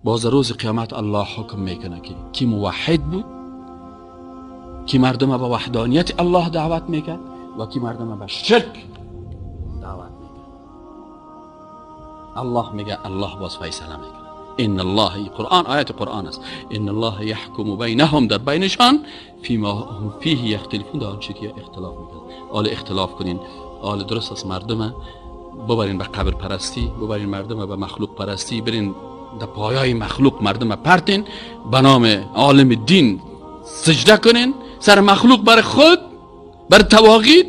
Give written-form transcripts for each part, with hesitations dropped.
باز روز قیامت الله حکم میکنه که کی موحد بود، کی مردم به وحدانیت الله دعوت میکرد و کی مردم به شرک دعوت میکرد. الله میگه، الله باز فیصله میکنه. ان الله، قرآن، آیت قرآن است، ان الله یحکم بینهم، در بینشان، فیما هم فیه یختلفون، در آنچه که اختلاف میکنن. آل اختلاف کنین، آل درست است مردم ببرین به قبر پرستی، ببرین مردم به مخلوق پرستی، برین در پایای مخلوق مردم پرتین، به نام عالم دین سجده کنین سر مخلوق، بر خود، بر تواغیت،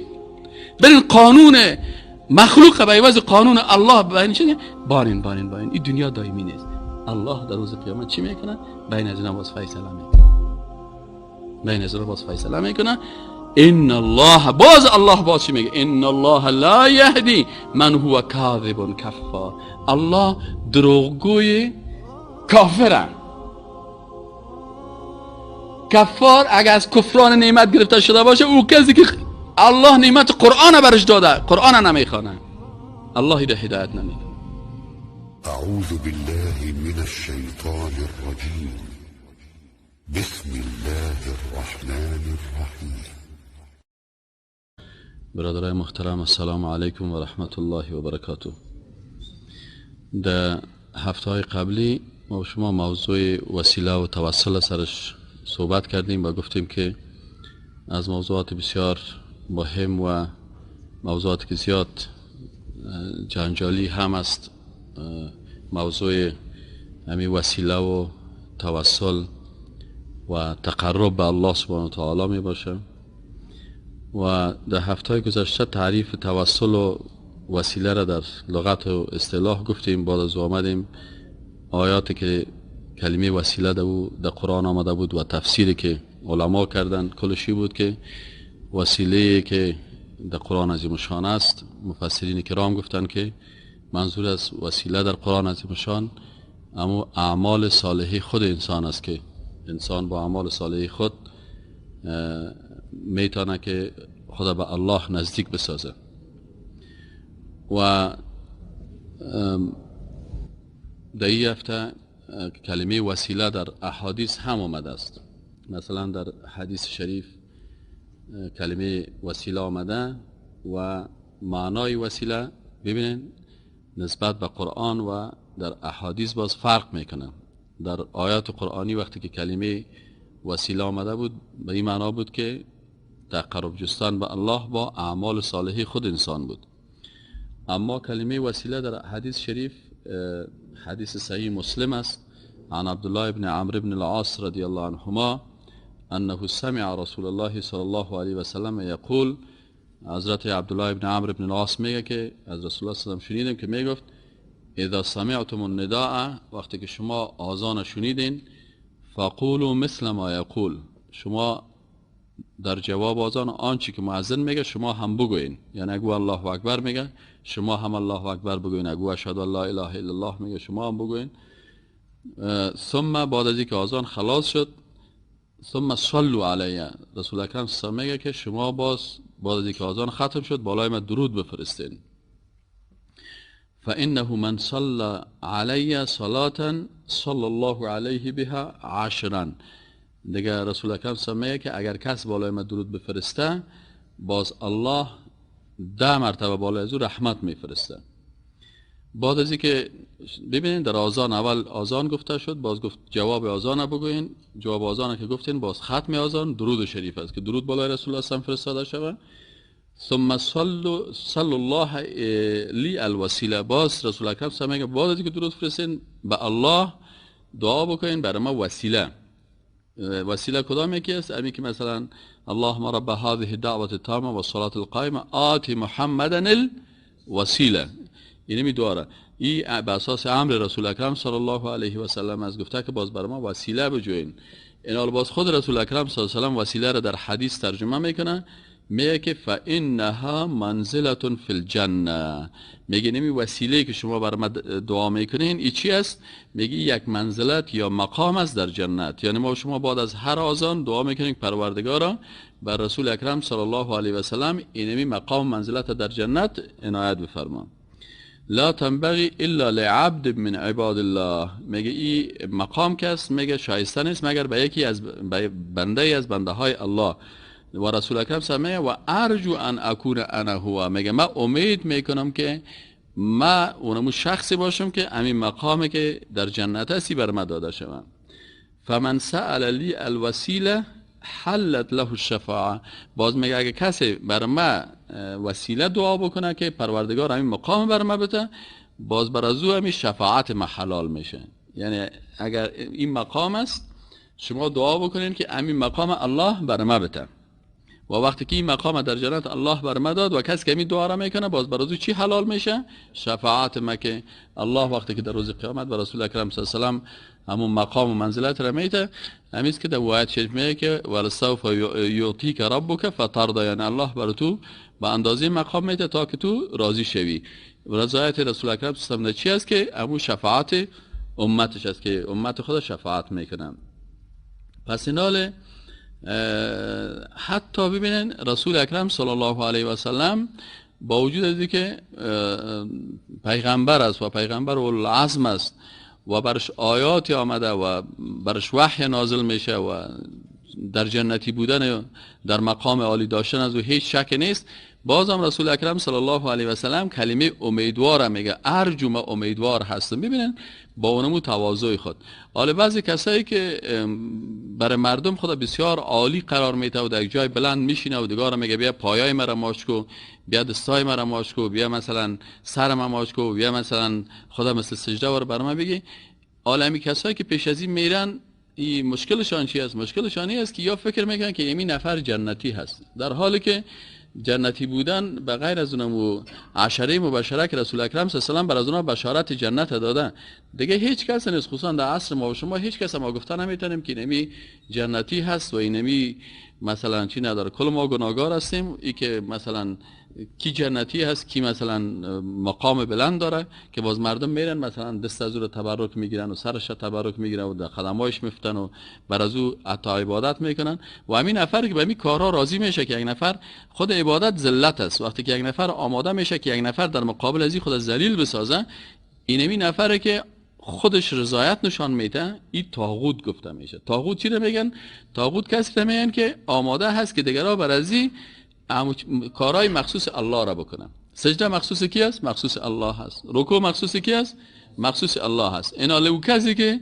برین قانون مخلوق به عوض قانون الله بینشین. بارین بارین بارین، این دنیا دائمی نیست. الله در روز قیامت چی میکنه؟ بین از اینا باز فیصله میکنه، بین از اینا باز فیصله میکنه. ان الله، باز الله باز چی میگه؟ ان الله لا یهدی من هو کاذب کفار. الله دروغگوی کافره. کفار اگر از کفران نعمت گرفته شده باشه، او کسی که الله نعمت قرآن برش داده، قرآن نمیخوانه، الله هدایت نمیده. اعوذ بالله من الشیطان الرجیم، بسم الله الرحمن الرحیم. برادرای محترم، السلام علیکم و رحمت الله و برکاته. در هفته های قبلی ما شما موضوع وسیله و توسل سرش صحبت کردیم و گفتیم که از موضوعات بسیار مهم و موضوعات که زیاد جنجالی هم است، موضوع همین وسیله و توسل و تقرب به الله سبحانه و تعالی می باشه. و در هفته گذشته تعریف توسل و وسیله را در لغت و اصطلاح گفتیم. بعد از آمدیم آیاتی که کلمه وسیله در قرآن آمده بود و تفسیری که علما کردن کلشی بود که وسیله که در قرآن عظیم شان است. مفسرین کرام گفتن که منظور از وسیله در قرآن عظیم شان اما اعمال صالحی خود انسان است که انسان با اعمال صالحی خود میتونه که خدا به الله نزدیک بسازه. و در این هفته کلمه وسیله در احادیث هم آمده است. مثلا در حدیث شریف کلمه وسیله آمده و معنای وسیله ببینین نسبت به قرآن و در احادیث باز فرق میکنه. در آیات قرآنی وقتی که کلمه وسیله آمده بود به این معنا بود که تقرب جستن به الله با اعمال صالحی خود انسان بود. اما کلمه وسیله در حدیث شریف، حدیث صحیح مسلم است، عن عبدالله بن عمرو بن العاص رضی الله عنهما انه سمع رسول الله صلی الله علیه و سلم یقول. حضرت عبدالله بن عمرو بن العاص میگه که از رسول الله صلی الله علیه و شنیدم که میگفت اذا سمعتم النداء، وقتی که شما آذان شنیدین، فقولوا مثل ما یقول، شما در جواب آذان آنچه که مؤذن میگه شما هم بگوین. یعنی اگه الله اکبر میگه شما هم الله اکبر بگوین، اگه اشهد ان لا اله الا الله میگه شما هم بگوین. ثم بعد از اینکه آذان خلاص شد، ثم صلوا علی، رسول اکرم صلی الله علیه و میگه که شما باز بعد از اینکه آذان ختم شد بالای من درود بفرستین. فانه من صلى علی صلاة صلى الله علیه بها عشرا. دیگه رسول اکرم صلی الله علیه و میگه که اگر کس بالای من درود بفرسته باز الله 10 مرتبه بالای از او رحمت میفرسته. بعد از اینکه ببینین در آذان اول آذان گفته شد، باز گفت جواب آذان بگوین، جواب آذان که گفتین باز ختم آذان درود شریف است که درود بالای رسول الله صلی الله علیه و فرستاده شود. ثم صلوا الله لی الوسیله، باز رسول اکرم صلی الله علیه و میگه بعد از اینکه درود فرستین به الله دعا بکنین برای ما وسیله. وسیله کدام یکی است؟ امی که مثلا اللهم رب هذه الدعوة التامة والصلاة القائمة آت محمدا الوسیله، اینه می دعا. این به اساس امر رسول اکرم صلی الله علیه و سلم از گفته که باز بر ما وسیله بجوین. این باز خود رسول اکرم صلی الله علیه و سلم وسیله را در حدیث ترجمه میکنه، میگه که فانها منزله فی الجنه. میگه نمی وسیله که شما بر ما دعا میکنین ای چی است؟ میگه یک منزلت یا مقام است در جنت. یعنی ما شما بعد از هر آذان دعا میکنیم پروردگارا بر رسول اکرم صلی الله علیه و سلم اینمی مقام منزلت در جنت عنایت بفرما. لا تنبغی الا لعبد من عباد الله. میگه این مقام کس میگه شایسته نیست مگر به یکی از بنده از بنده های الله. و رسول اکرم صلی و ارجو ان اکون انا هو، میگه من امید میکنم که ما اونمو شخصی باشم که همین مقامی که در جنت هستی بر ما داده شوم. فمن سأل لی الوسیله حلت له الشفاعه. باز میگه اگه کسی بر ما وسیله دعا بکنه که پروردگار همین مقام بر ما بده، باز بر از او همین شفاعت ما حلال میشه. یعنی اگر این مقام است شما دعا بکنین که همین مقام الله بر ما بده، و وقتی که این مقام در جنت الله بر ما داد و کسی که این دعا را میکنه، باز بر از او چی حلال میشه؟ شفاعت ما، که الله وقتی که در روز قیامت بر رسول اکرم صلی الله علیه و سلم همون مقام و منزلت را میده. همیست که در وایت شریف میگه که ولسوف یعطیک ربک فترضی، یعنی الله بر تو به اندازه مقام میده تا که تو راضی شوی. رضایت رسول اکرم صلی الله علیه و سلم چی است؟ که همون شفاعت امتش است که امت خود شفاعت میکنن. پس اینال حتی ببینن رسول اکرم صلی الله علیه و سلم با وجود از که پیغمبر است و پیغمبر العزم است و برش آیاتی آمده و برش وحی نازل میشه و در جنتی بودن در مقام عالی داشتن از او هیچ شک نیست، بازم رسول اکرم صلی الله علیه و سلم کلمه امیدوار میگه، ارجو ما امیدوار هستم. ببینن با اونمو تواضع خود. حالا بعضی کسایی که برای مردم خدا بسیار عالی قرار میده و در جای بلند میشینه و دیگه میگه بیا پایای مرا ماچ کو، بیا دستای مرا ماچ کو، بیا مثلا سر ما ماچ کو، بیا مثلا خدا مثل سجده ور بر ما بگی. عالمی کسایی که پیش از این میرن، این مشکلشان چی است؟ مشکلشان این است که یا فکر میکنن که این نفر جنتی هست، در حالی که جنتی بودن به غیر از اونم عشره مبشره که رسول اکرم صلی الله علیه و سلم بر از اونها بشارت جنت داده، دیگه هیچ کس نیست. خصوصا در عصر ما و شما هیچ کس ما گفته نمیتونیم که اینمی جنتی هست و اینمی مثلا چی نداره. کل ما گناهگار هستیم. ای که مثلا کی جنتی هست، کی مثلا مقام بلند داره که باز مردم میرن مثلا دست از او رو تبرک میگیرن و سرش رو تبرک میگیرن و در قدمایش میفتن و بر از او عطا عبادت میکنن. و همین نفر که به همین کارها راضی میشه که یک نفر خود عبادت ذلت است، وقتی که یک نفر آماده میشه که یک نفر در مقابل از این خود ذلیل بسازه، این همین نفره که خودش رضایت نشان میده، این طاغوت گفته میشه. طاغوت چی رو میگن؟ طاغوت کسی رو میگن که آماده هست که دیگرها بر از این کارهای مخصوص الله را بکنن. سجده مخصوص کی است؟ مخصوص الله هست. رکوع مخصوص کی است؟ مخصوص الله هست. اینا لو کسی که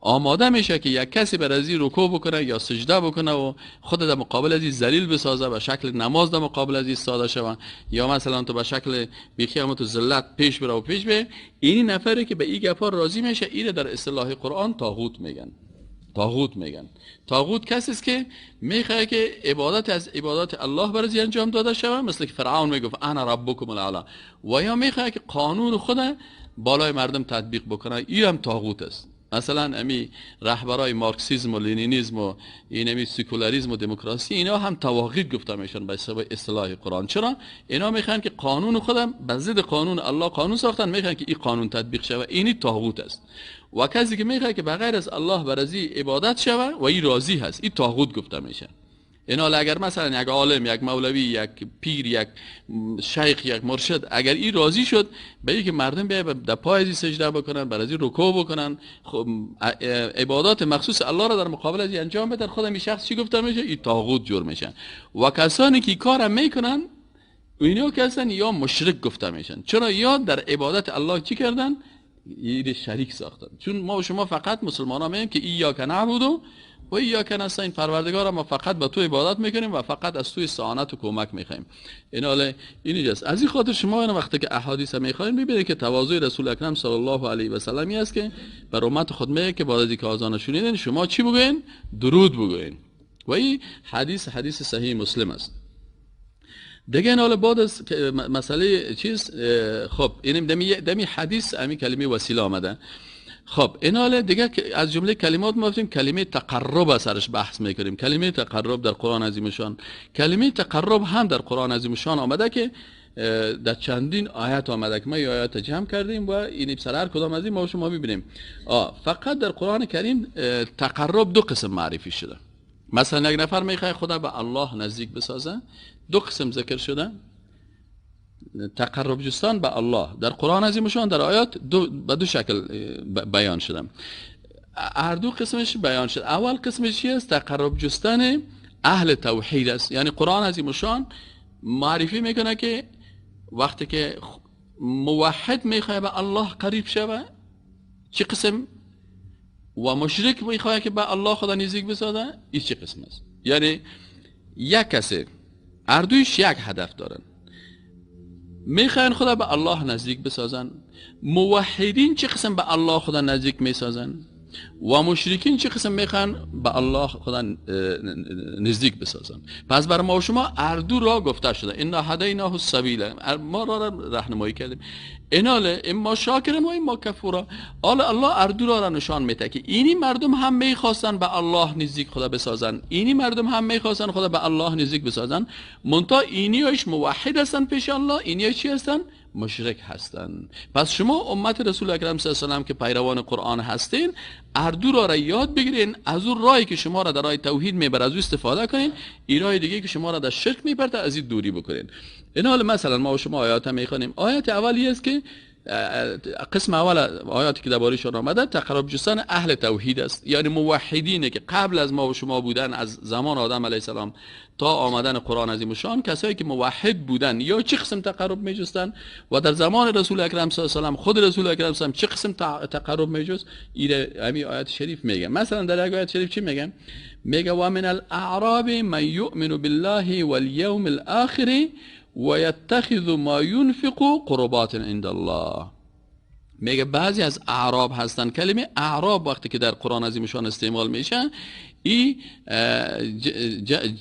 آماده میشه که یک کسی بر از این رکوع بکنه یا سجده بکنه و خود در مقابل از این ذلیل بسازه، به شکل نماز در مقابل از این ساده شوه، یا مثلا تو به شکل بیخی هم تو ذلت پیش بره و پیش بره، این نفری که به این گپا راضی میشه، این در اصطلاح قرآن طاغوت میگن. طاغوت میگن. طاغوت کسی است که میخواد که عبادت از عبادت الله برای انجام داده شوه، مثل که فرعون میگفت انا ربکم الاعلی، و یا میخواد که قانون خود بالای مردم تطبیق بکنه، این هم طاغوت است. مثلا امی رهبرای مارکسیسم و لنینیسم و این امی سکولاریسم و دموکراسی، اینا هم طواغیت گفته میشن به حساب اصطلاح قرآن. چرا؟ اینا میخوان که قانون خودم به ضد قانون الله قانون ساختن، میخوان که این قانون تطبیق شوه، اینی طاغوت است. و کسی که میخواد که بغیر از الله بر از عبادت شوه و این راضی هست، این طاغوت گفته میشه. اینا اگر مثلا یک عالم، یک مولوی، یک پیر، یک شیخ، یک مرشد، اگر این راضی شد به اینکه مردم بیای در پای ازی سجده بکنن، بر از رکوع بکنن، خب عبادات مخصوص الله را در مقابل از انجام بدن، خود این شخص چی گفته میشه؟ این طاغوت جور میشن. و کسانی که کارم میکنن اینا که هستن یا مشرک گفته میشن. چرا؟ یا در عبادت الله چی کردن؟ این شریک ساختن. چون ما و شما فقط مسلمان ها میگیم که ایاک نعبد و ایاک نستعین، پروردگار ما فقط به تو عبادت میکنیم و فقط از توی استعانت و کمک میخوایم. این حالا اینجاست. از این خاطر شما این وقتی که احادیث میخواین میبینید که تواضع رسول اکرم صلی الله علیه و سلم است که بر امت خود میگه که بعد از اینکه اذان شنیدین شما چی بگوین؟ درود بگوین. و این حدیث حدیث صحیح مسلم است. دیگه این حالا بعد از مسئله چیز، خب اینم دمی حدیث امی کلمه وسیله آمده. خب این حالا دیگه از جمله کلمات ما گفتیم کلمه تقرب سرش بحث میکنیم. کلمه تقرب در قرآن عظیم شان، کلمه تقرب هم در قرآن عظیم شان آمده که در چندین آیت آمده که ما این آیات جمع کردیم و این سر هر کدام از این ما شما میبینیم. فقط در قرآن کریم تقرب دو قسم معرفی شده. مثلا یک نفر میخواد خدا به الله نزدیک بسازه، دو قسم ذکر شده. تقرب جستن به الله در قرآن عظیمشان در آیات به دو شکل بیان شده. هر دو قسمش بیان شد. اول قسمش چی است؟ تقرب جستن اهل توحید است. یعنی قرآن عظیمشان معرفی میکنه که وقتی که موحد میخواد به الله قریب شوه چه قسم، و مشرک میخواد که به الله خدا نزدیک بسازه این چه قسم است. یعنی یک کسی هر دویش یک هدف دارن، میخواین خدا به الله نزدیک بسازن. موحدین چه قسم به الله خدا نزدیک میسازن و مشرکین چه قسم میخوان به الله خدا نزدیک بسازن. پس بر ما و شما هر دو راه گفته شده. انا هدیناه السبیل، ما را راهنمایی کردیم. ایناله اما شاکرن و اما کفورا. حالا الله هر دو راه را نشان میده که اینی مردم هم میخواستن به الله نزدیک خدا بسازن، اینی مردم هم میخواستن خدا به الله نزدیک بسازن، منتها اینیش موحد هستن پیش الله، اینیش چی هستن؟ مشرک هستن. پس شما امت رسول اکرم صلی الله علیه و سلم که پیروان قرآن هستین، هر دو راه را یاد بگیرین، از اون راهی که شما را در راه توحید میبره از او استفاده کنین، این راه دیگه که شما را در شرک میبره از این دوری بکنین. این حال مثلا ما و شما آیات هم میخوانیم. آیات اولی است که قسم اول آیاتی که درباره‌شون آمده تقرب جستن اهل توحید است، یعنی موحدینه که قبل از ما و شما بودن، از زمان آدم علیه السلام تا آمدن قرآن عظیم شان، کسایی که موحد بودن یا چه قسم تقرب میجستن و در زمان رسول اکرم صلی الله علیه و سلم خود رسول اکرم صلی الله علیه و سلم چه قسم تقرب میجست، این همین آیات شریف میگه. مثلا در یک آیات شریف چی میگه؟ میگه و من الاعراب من یؤمن بالله والیوم الاخر و یتخذ ما ينفق قربات عند الله. میگه بعضی از اعراب هستن. کلمه اعراب وقتی که در قرآن عظیمشان استعمال میشه ای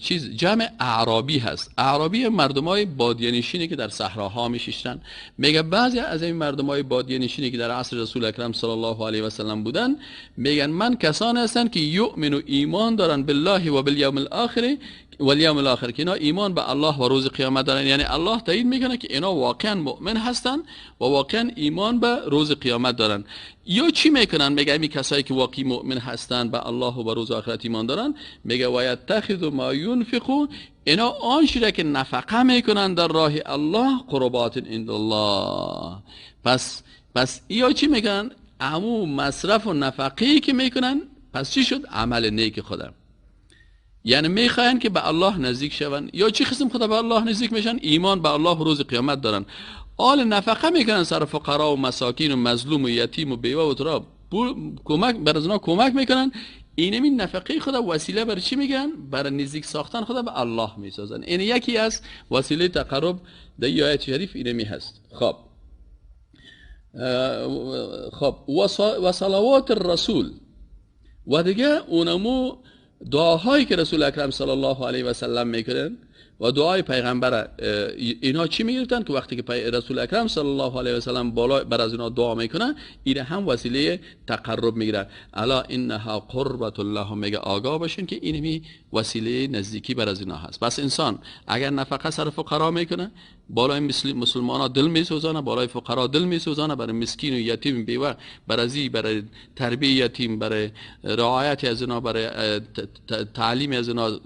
چیز جمع اعرابی هست. اعرابی مردمای بادیه نشینی که در صحراها میشیشتن. میگه بعضی از این مردمای بادیه نشینی که در عصر رسول اکرم صلی الله علیه و سلم بودن، میگن من کسانی هستن که یؤمن و ایمان دارن بالله و بالیوم الاخر والیوم الاخر، که اینا ایمان به الله و روز قیامت دارن. یعنی الله تایید میکنه که اینا واقعا مؤمن هستن و واقعا ایمان به روز قیامت دارن. یا چی میکنن؟ میگه این کسایی که واقعی مؤمن هستن به الله و به روز آخرت ایمان دارن، میگه و یتخذ ما ينفقون، اینا آنچه که نفقه میکنن در راه الله قربات عند الله. پس یا چی میکنن؟ امو مصرف و نفقه‌ای که میکنن، پس چی شد؟ عمل نیک خودم. یعنی میخواین که به الله نزدیک شون. یا چی قسم خدا به الله نزدیک میشن؟ ایمان به الله و روز قیامت دارن. آل نفقه میکنن سر فقرا و مساکین و مظلوم و یتیم و بیوه و تراب، کمک بر از اونا کمک میکنن. اینم این نفقه خدا وسیله بر چی میگن؟ برای نزدیک ساختن خدا به الله میسازن. این یکی از وسیله تقرب در آیت شریف اینمی هست. خب خب و صلوات الرسول و دیگه اونمو دعاهایی که رسول اکرم صلی الله علیه و سلم میکردن و دعای پیغمبر، اینا چی میگرفتن که وقتی که رسول اکرم صلی الله علیه و سلم بالا بر از اینا دعا میکنن، این هم وسیله تقرب میگیرن. الا انها قربت الله، میگه آگاه باشین که اینمی وسیله نزدیکی بر از اینا هست. پس انسان اگر نفقه سر فقرا میکنه، بالای مسلمان ها دل میسوزانه، بالای فقرا دل میسوزانه، برای مسکین و یتیم بیوه، برای برای تربیه یتیم، برای رعایت از اینا، برای تعلیم از اینا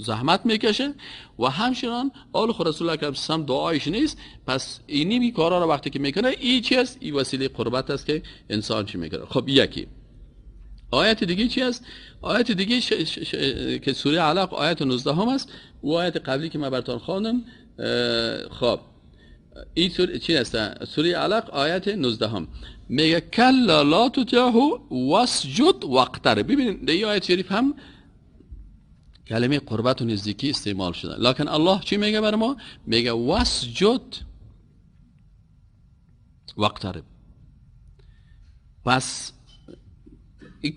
زحمت میکشه و همچنان آل خود رسول اکرم صلی دعایش نیست. پس اینی می کارا رو وقتی که میکنه، این چی است؟ این وسیله قربت است که انسان چی میکنه. خب یکی آیت دیگه چی است؟ آیت دیگه که سوره علق آیت 19 هم است و آیت قبلی که من براتون خواندم. خب این سوره چی است؟ سوره علق آیت 19 هم میگه کلا لا تطعه واسجد واقترب. ببینید در این آیت شریف هم کلمه قربت و نزدیکی استعمال شده، لکن الله چی میگه بر ما؟ میگه واسجد واقترب. پس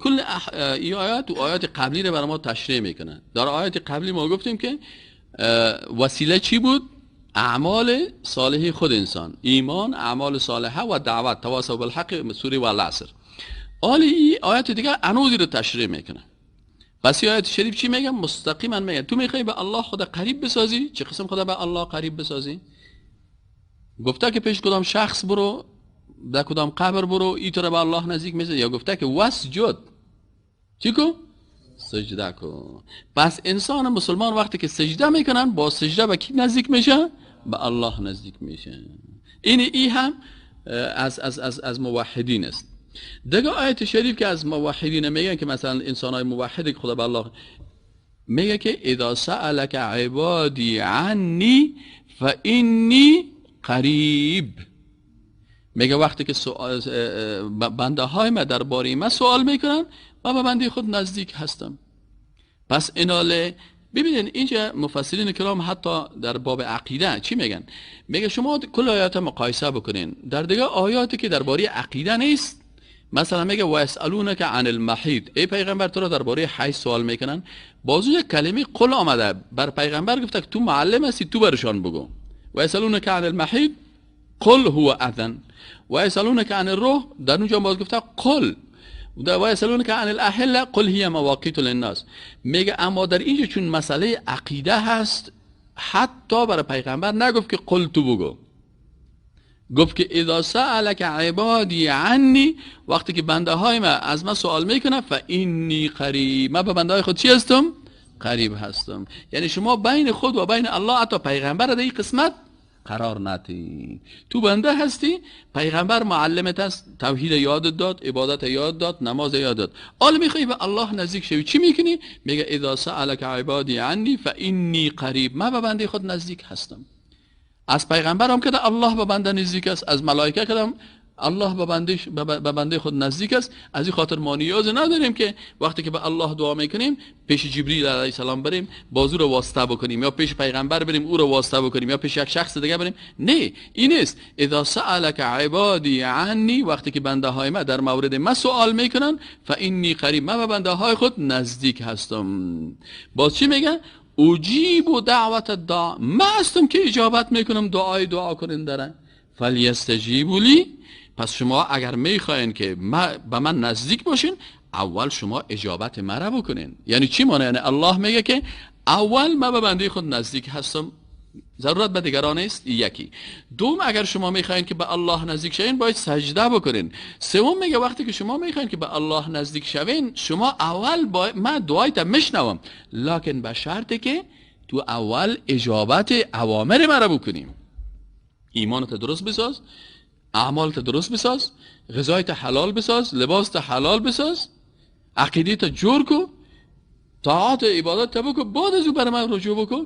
کل این آیات و آیات قبلی رو بر ما تشریح میکنه. در آیات قبلی ما گفتیم که وسیله چی بود؟ اعمال صالح خود انسان، ایمان، اعمال صالحه و دعوت، تواصل بالحق، سوره والعصر. حالا این آیات دیگه هنوز رو تشریح میکنه. پس آیت شریف چی میگه؟ مستقیما میگه تو میخوای به الله خدا قریب بسازی؟ چه قسم خدا به الله قریب بسازی؟ گفته که پیش کدام شخص برو، در کدام قبر برو، ای تو رو به الله نزدیک میسازی؟ یا گفته که واسجد، چی کو؟ سجده کن. پس انسان مسلمان وقتی که سجده میکنن، با سجده به کی نزدیک میشه؟ به الله نزدیک میشه. این ای هم از از از از موحدین است. دیگه آیت شریف که از موحدین میگن که مثلا انسان های موحد که خدا به الله میگه که اذا سألک عبادی عنی فانی قریب. میگه وقتی که بنده های ما درباره ما سوال میکنن، من به بنده خود نزدیک هستم. پس ایناله ببینین اینجا مفسرین کرام حتی در باب عقیده چی میگن؟ میگه شما کل آیات مقایسه بکنین، در دیگه آیاتی که درباره عقیده نیست، مثلا میگه و یسالونک عن المحیض، ای پیغمبر تو را درباره حیض سوال میکنن، بازو یک کلمه قل آمده بر پیغمبر گفته که تو معلم هستی، تو برشان بگو. و یسالونک عن المحیض قل هو اذن، و یسالونک عن الروح، در اونجا باز گفته قل، و یسالونک عن الاهله قل هی مواقیت للناس. میگه اما در اینجا چون مسئله عقیده هست، حتی برای پیغمبر نگفت که قل تو بگو، گفت که اذا سألک عبادی عنی، وقتی که بنده های ما از ما سوال میکنه، فانی قریب، من به بنده های خود چی هستم؟ قریب هستم. یعنی شما بین خود و بین الله حتی پیغمبر در این قسمت قرار ندی. تو بنده هستی، پیغمبر معلمت است، توحید یادت داد، عبادت یاد داد، نماز یاد داد. حالا میخوای به الله نزدیک شوی، چی میکنی؟ میگه اذا سألک عبادی عنی فانی قریب، من به بنده خود نزدیک هستم. از پیغمبر هم که الله به بنده نزدیک است، از ملائکه کدام الله به بنده خود نزدیک است. از این خاطر ما نیاز نداریم که وقتی که به الله دعا میکنیم پیش جبریل علیه السلام بریم بازو رو واسطه بکنیم، یا پیش پیغمبر بریم او رو واسطه بکنیم، یا پیش یک شخص دیگه بریم. نه، این نیست. اذا سألک عبادی عنی، وقتی که بنده های ما در مورد ما سوال میکنن، فانی قریب، من به بنده های خود نزدیک هستم. باز چی میگه؟ اجیب دعوت الداع، من هستم که اجابت میکنم دعای دعا کننده را. فلیستجیبوا لی، پس شما اگر میخواین که به من نزدیک باشین، اول شما اجابت مرا بکنین. یعنی چی معنی؟ یعنی الله میگه که اول من به بنده خود نزدیک هستم، ضرورت به دیگران نیست. یکی. دوم، اگر شما میخواین که به الله نزدیک شوین باید سجده بکنین. سوم، میگه وقتی که شما میخواین که به الله نزدیک شوین، شما اول من دعایت میشنوم، لکن به شرطی که تو اول اجابت اوامر مرا بکنیم. ایمانت درست بساز، اعمالت درست بساز، غذایت حلال بساز، لباست حلال بساز، عقیده‌ت جور کو، طاعت عبادت بکن، بعد از او برای من رجوع بکن.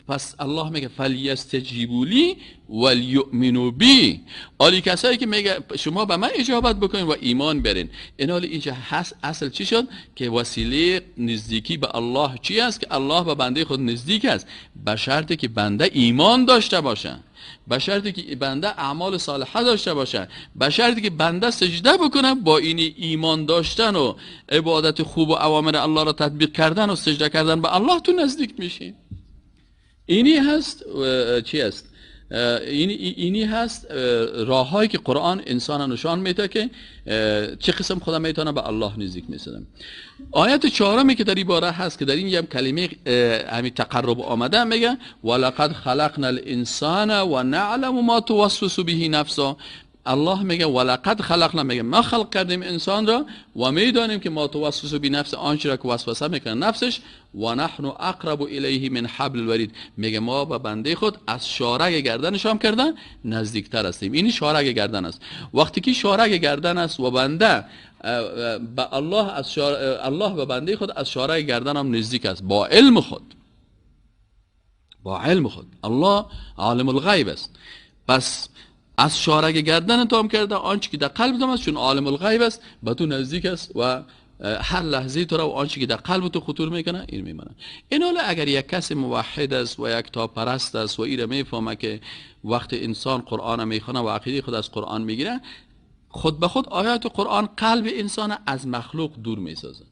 پس الله میگه فلیستجیبوا لی ولیؤمنوا بی، آلی کسایی که میگه شما به من اجابت بکنین و ایمان برین. این حال اینجا هست اصل چی شد؟ که وسیله نزدیکی به الله چی است؟ که الله به بنده خود نزدیک است، به شرطی که بنده ایمان داشته باشه، به شرطی که بنده اعمال صالحه داشته باشه، به شرطی که بنده سجده بکنه. با این ایمان داشتن و عبادت خوب و اوامر الله را تطبیق کردن و سجده کردن به الله تو نزدیک میشی. اینی هست چی است؟ اینی هست راههایی که قرآن انسان نشان میده که چه قسم خدا میتونه به الله نزدیک میسازه. آیت چهارمی که در این باره هست که در این هم کلمه همین تقرب آمده، میگه ولقد خلقنا الانسان و نعلم ما توسوس به نفسه. الله میگه ولقد خلقنا، میگه ما خلق کردیم انسان را و میدانیم که ما توسوس به نفس، آنچه را که وسوسه میکنه نفسش، و نحن اقرب الیه من حبل الورید، میگه ما به بنده خود از شارگ گردنش هم کردن نزدیکتر هستیم. این شارگ گردن است. وقتی که شارگ گردن است و بنده به الله از الله به بنده خود از شارگ گردن هم نزدیک است، با علم خود، با علم خود. الله عالم الغیب است. پس از شارگ گردن تو هم کرده آنچه که در قلب تو است، چون عالم الغیب است، به تو نزدیک است و هر لحظه تو را و آنچه که در قلب تو خطور میکنه این میمانه. این حالا اگر یک کس موحد است و یک تا پرست است و ایره میفهمه که وقت انسان قرآن میخونه و عقیده خود از قرآن میگیره، خود به خود آیات قرآن قلب انسان از مخلوق دور میسازه.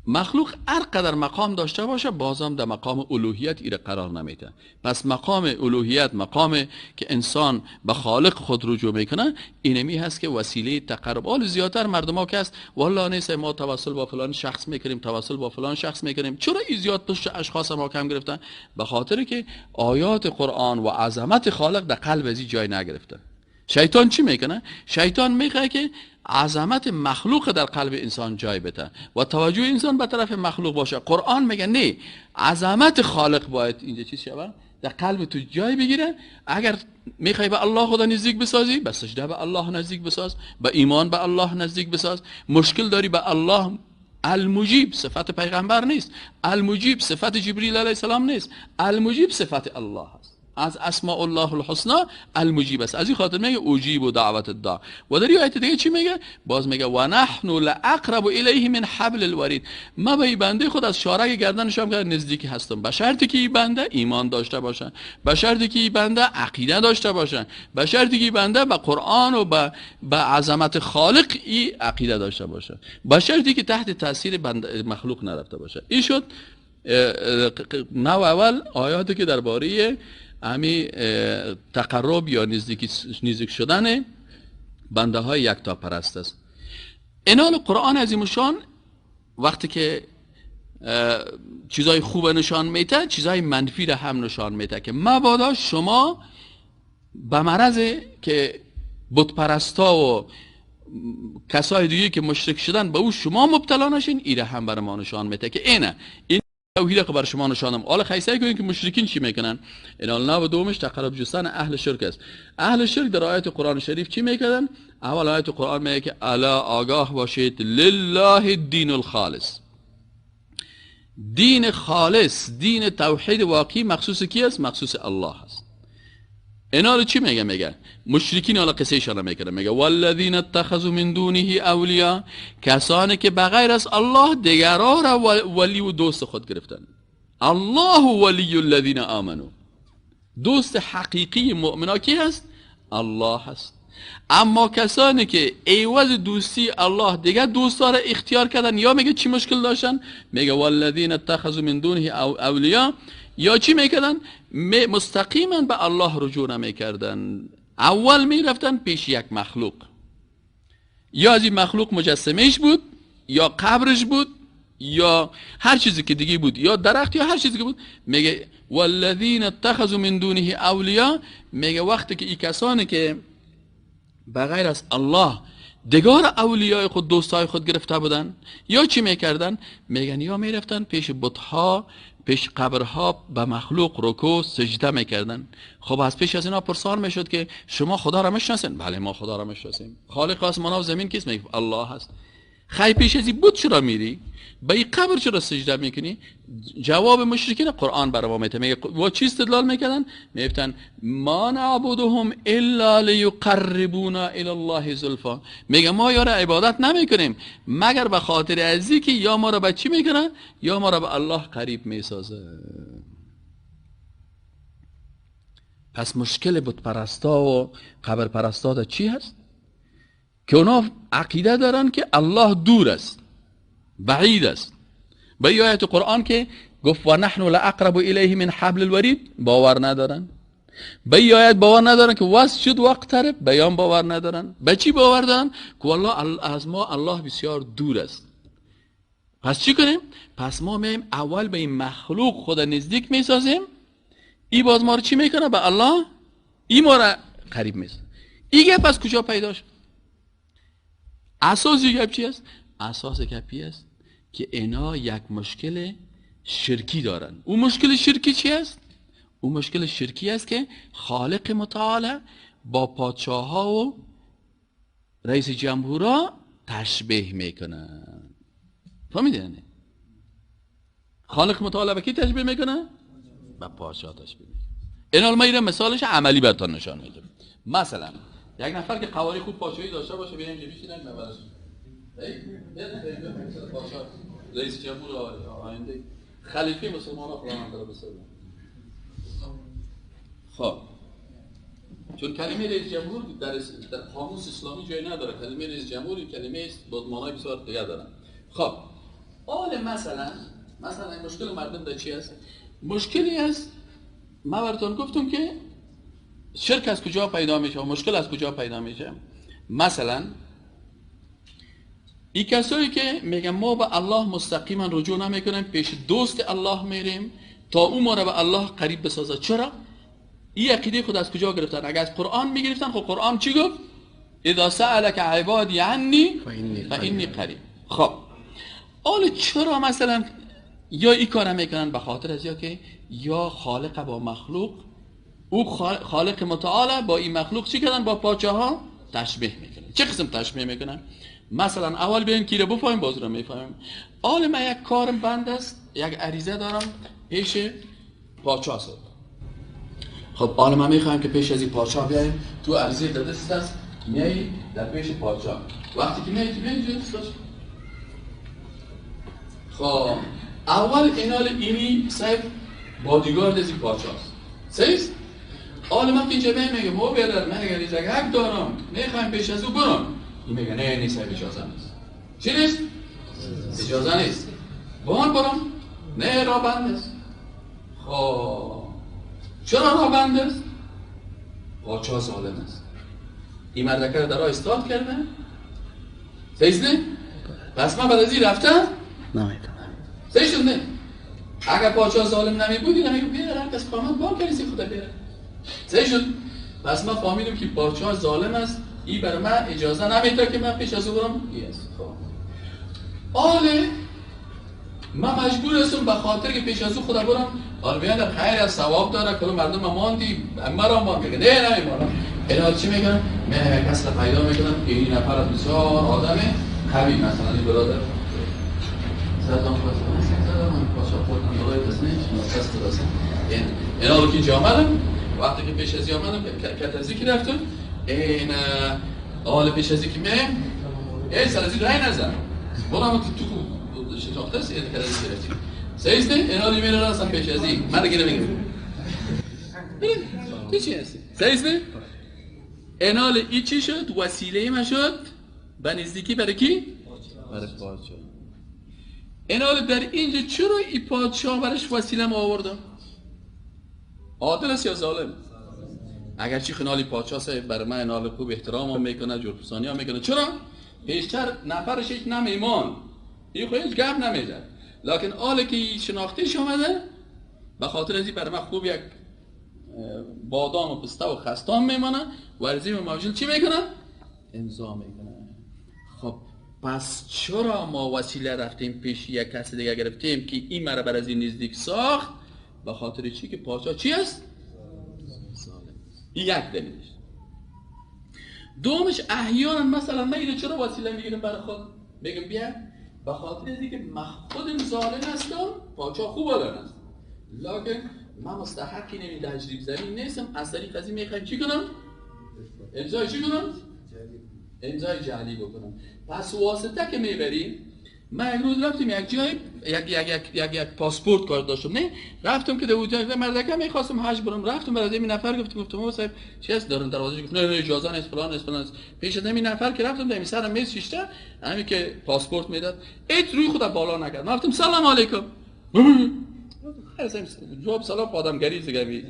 مخلوق هر قدر مقام داشته باشه بازم در مقام الوهیت ایره قرار نمیده. پس مقام الوهیت، مقام که انسان به خالق خود رجوع میکنه، اینمی هست که وسیله تقرب. حال زیادتر مردم ها که هست والله نیست ما توسل با فلان شخص میکنیم، توسل با فلان شخص میکنیم. چرا این زیاد پشت اشخاص ما کم گرفتن؟ به خاطر که آیات قرآن و عظمت خالق در قلب ازی جای نگرفته. شیطان چی میکنه؟ شیطان میخواد که عظمت مخلوق در قلب انسان جای بده و توجه انسان به طرف مخلوق باشه. قرآن میگه نه، عظمت خالق باید اینجا چیز شود، در قلب تو جای بگیره. اگر میخوای به الله خدا نزدیک بسازی، به سجده به الله نزدیک بساز، به ایمان به الله نزدیک بساز. مشکل داری به الله، المجیب صفت پیغمبر نیست، المجیب صفت جبریل علیه السلام نیست، المجیب صفت الله است. از اسماء الله الحسنا المجیب است. از این خاطر میگه اجیب و دعوت الداع. و در آیت دیگه چی میگه؟ باز میگه و نحن لاقرب الیه من حبل الورید. ما به بنده خود از شارع گردنش هم نزدیک هستم، به شرطی که این بنده ایمان داشته باشه، به شرطی که این بنده عقیده داشته باشه، به شرطی که این بنده به قرآن و به عظمت خالق ای عقیده داشته باشه، به شرطی که تحت تاثیر بنده مخلوق نرفته باشه. این شد نوع اول آیاتی که درباره امی تقرب یا نزدیک شدن بنده های یکتا پرست است. اینال قرآن عظیمشان وقتی که چیزای خوب نشان میده، چیزای منفی را هم نشان میده که مبادا شما به مرض که بت پرستا و کسای دیگه که مشرک شدن به او شما مبتلا نشین. ایره هم بر ما نشان میده که اینه این توحید که بر شما نشانم. حالا خیسه کنید که مشرکین چی میکنن. اینال نوع دومش تقرب جستن اهل شرک است. اهل شرک در آیت قرآن شریف چی میکردن؟ اول آیت قرآن میگه که الا آگاه باشید لله الدین الخالص. دین خالص، دین توحید واقعی مخصوص کی است؟ مخصوص الله است. اینا رو چی میگه؟ میگه مشرکین حالا قصه شان میکنه، میگه والذین اتخذوا من دونه اولیا، کسانی که بغیر از الله دیگران را ولی و دوست خود گرفتن. الله ولی الذین آمنوا، دوست حقیقی مؤمنا کی هست؟ الله هست. اما کسانی که عوض دوستی الله دیگه دوستا را اختیار کردن، یا میگه چی مشکل داشتن؟ میگه والذین اتخذوا من دونه اولیا، یا چی میکردن؟ مستقیما به الله رجوع نمیکردن، اول میرفتن پیش یک مخلوق، یا از این مخلوق مجسمهش بود، یا قبرش بود، یا هر چیزی که دیگه بود، یا درخت، یا هر چیزی که بود. میگه والذین اتخذوا من دونه اولیا، میگه وقتی که این کسانی که بغیر از الله دیگر اولیای خود، دوستای خود گرفته بودن، یا چی میکردن؟ میگن یا میرفتن پیش بتها، پیش قبرها، به مخلوق رکوع سجده میکردن. خب از پیش از اینا پرسان میشد که شما خدا را میشناسین؟ بله ما خدا را میشناسیم. خالق آسمان و زمین کیست؟ میگه الله هست. خی پیش از این بت چرا میری؟ به این قبر چرا سجده میکنی؟ جواب مشرکین قرآن برای ما میده. میگه با چی استدلال میکردن؟ میگفتن ما نعبدهم الا لیقربونا الی الله زلفا. میگه ما یارا عبادت نمیکنیم مگر به خاطر ازی که یا ما را به چی میکنه؟ یا ما را به الله قریب میسازه. پس مشکل بت پرستا و قبر پرستا در چی هست؟ که اونا عقیده دارن که الله دور است، بعید است. به آیت قرآن که گفت و نحن لاقرب الیه من حبل الورید باور ندارن. به آیت باور ندارن که واسجد واقترب، بیان باور ندارن. به چی باور دارن؟ که والله از ما الله بسیار دور است. پس چی کنیم؟ پس ما میایم اول به این مخلوق خود نزدیک میسازیم، ای باز ما رو چی میکنه؟ به الله ای ما رو قریب میسازه. ای گپ از کجا پیدا شد؟ اساس گپ چی است؟ اساس گپی است که اینا یک مشکل شرکی دارن. اون مشکل شرکی چی است؟ اون مشکل شرکی است که خالق متعال با پادشاه ها و رئیس جمهورا تشبیه میکنن. فهمیدین؟ خالق متعال به کی تشبیه میکنه؟ به پادشاه تشبیه میکنه. اینا ما اینا مثالش عملی براتون نشان میدم. مثلا یک نفر که قواری خوب پادشاهی داشته باشه، بیایم اینجا بشینن براش. رئیس جمهور آینده خلیفه مسلمان ها خدا من بسازه. خب چون کلمه رئیس جمهور در قاموس اسلامی جای نداره، کلمه رئیس جمهور کلمه است با معنای بسیار دیگر داره. خب آل مثلا مشکل مردم در چی است؟ مشکلی است، من براتون گفتم که شرک از کجا پیدا میشه و مشکل از کجا پیدا میشه. مثلا این کسایی که میگن ما به الله مستقیما رجوع نمیکنیم، پیش دوست الله میریم تا او ما را به الله قریب بسازه. چرا؟ این عقیده خود از کجا گرفتن؟ اگر از قرآن میگرفتن، خب قرآن چی گفت؟ اذا سألک عبادی عنی فانی قریب. خب حالا چرا مثلا یا این کار میکنن به خاطر از یا که یا خالق با مخلوق، او خالق متعال با این مخلوق چی کردن؟ با پاچه ها تشبیه میکنن. چه قسم تشبیه میکنن؟ مثلا اول بیایم کی رو بفهمیم، باز رو میفهمیم. حال من یک کارم بند است، یک عریضه دارم پیش پاچه است. خب حالا من میخوایم که پیش از این پاچه بیایم، تو عریضه دست است، میای در پیش پاچه. وقتی که میای تو بیای دست. خب اول اینال اینی صاحب بادیگارد از این پاچه است. صحیح؟ حالا من که اینجا بیایم میگم او بیادر من اگر عریضه حق دارم میخوایم پیش از او برم، این میگه نه نیست، اجازه نیست. چی نیست؟ اجازه نیست. با من برم؟ نه، راه بند است. خب چرا راه بند است؟ پاچا ظالم است. این مردکه رو در راه استاد کرده. صحیح نه؟ پس من بعد از این رفتم؟ نمیتونم. صحیح شد نه؟ اگر پاچا ظالم نمی بود این میگه بیاره هر کس قامت بار کردی خدا بیاره. صحیح شد؟ پس من فهمیدم که پاچا ظالم است، این برای من اجازه نمیده که من پیش از او برم. خب آله من مجبور هستم به خاطر که پیش از او خدا برم. آره بیان خیر از ثواب داره، کل مردم ماندی مرا ماند. نه نمیمانم. اینا چی میگن؟ من یک کس را پیدا میکنم که این نفر از بسیار آدم قوی، مثلا این برادر سرطان خواستم پاشا خوردم برای دست نیست دست اینا رو که اینجا آمدم، وقتی که پیش از آمدم کتازی که رفتم این آل پیش از که میایم ای سر از این رای نزن برام تو شتاخته است، این کتازی که رفتیم صحیح نه؟ اینا رو میره راستم پیش از این من دیگه نمیگم تو چی هستی؟ صحیح نه؟ اینال ای چی شد؟ وسیله ما شد به نزدیکی برای کی؟ برای پادشاه. اینال در اینجا چرا ای پادشاه برش وسیله ما آوردم؟ عادل است یا ظالم؟ اگرچه خنالی پادشاه صاحب برای من اینال خوب احترام هم میکنه، جرفسانی هم میکنه. چرا؟ پیشتر نفرش هیچ نمیمان، این خود هیچ گپ نمیزد، لکن آله که شناختیش آمده به خاطر از این برای من خوب یک بادام و پسته و خستان میمانه و ارزیم موجود چی میکنه؟ امضا میکنه. خب پس چرا ما وسیله رفتیم پیش یک کس دیگه گرفتیم که این مرا بر از این نزدیک ساخت؟ به خاطر چی که پادشاه چی است؟ ظالم. این یک دلیلش. دومش احیانا مثلا من اینو چرا وسیله میگیرم برای خود؟ میگم بیا به خاطر اینکه من خودم ظالم هستم، پادشاه خوب آدم است، لکن من مستحقی نمی تجریب زمین نیستم، از طریق از این میخوایم چی کنم؟ امضای چی کنم؟ امضای جعلی بکنم. پس واسطه که میبریم، من یک روز رفتیم یک جای یک یک یک یک یک پاسپورت کار داشتم، نه رفتم که در جای مردکه میخواستم حج برم، رفتم برای این نفر گفتم صاحب چی هست دارن دروازه، گفت نه نه اجازه نیست فلان نیست فلان نیست. پیش از این نفر که رفتم در سرم میز شیشته همین که پاسپورت میداد، ایت روی خود بالا نکرد. من گفتم سلام علیکم، جواب سلام آدمگری زگمی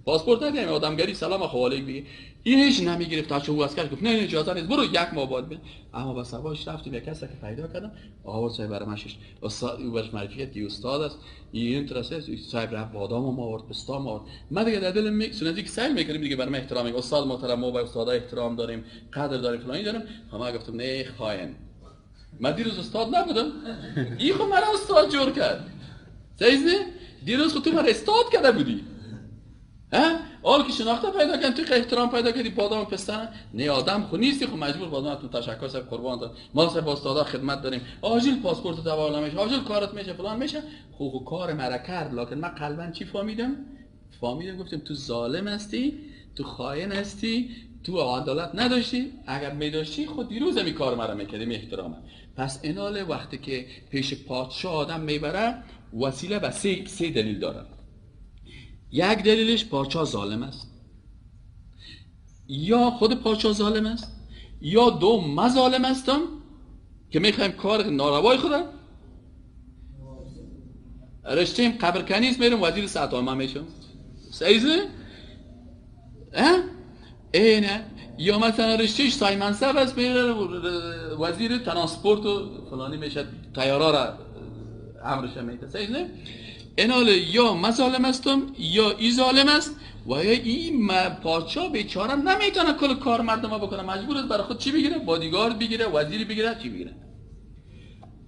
پاسپورت ندیم آدمگری سلام خوالیک بگی. این هیچ نمیگرفت تا چه اسکر گفت نه نه اجازه نیست برو یک ماه بعد. اما با سباش رفتیم یک کسی که پیدا کردم آورد صاحب برای من شش استاد او برش معرفی کرد که استاد است این ترسه صاحب رفت بادام ما آورد پستا ما آورد. من دیگه در دلم سنتی که سعی میکنیم دیگه برای من احترام استاد محترم ما با استادا احترام داریم قدر داریم فلانی داریم. ما گفتم نه خائن من دیروز استاد نبودم، این خو مرا استاد جور کرد. صحیح دیروز خود تو مرا استاد کرده بودی، ها؟ حال که شناخته پیدا کردن تو که احترام پیدا کردی بادام پستن نه آدم خو نیستی خو مجبور بادام تشکر صاحب قربان دار ما صاحب استادا خدمت داریم آجیل پاسپورت تبادله میشه آجیل کارت میشه فلان میشه. خو کار مرا کرد، لکن من قلبا چی فهمیدم؟ فهمیدم گفتم تو ظالم هستی، تو خائن هستی، تو عدالت نداشتی، اگر میداشتی خود دیروز می کار مرا میکردی احترام. پس اینال وقتی که پیش پادشاه آدم میبره وسیله به سه دلیل داره. یک دلیلش پادشاه ظالم است، یا خود پادشاه ظالم است، یا دو ما ظالم هستم که میخوایم کار ناروای خودم رشتیم قبر کنیز میرم وزیر ساعت میشم. صحیح؟ اینه. یا مثلا رشتهش سای منصب است میره وزیر ترانسپورت و فلانی میشه طیاره را امرش میده. صحیح نه؟ اینال یا من ظالم هستم یا ای ظالم است و یا این پادشاه بیچاره نمیتونه کل کار مردم بکنه، مجبور است برای خود چی بگیره؟ بادیگارد بگیره، وزیر بگیره، چی بگیره.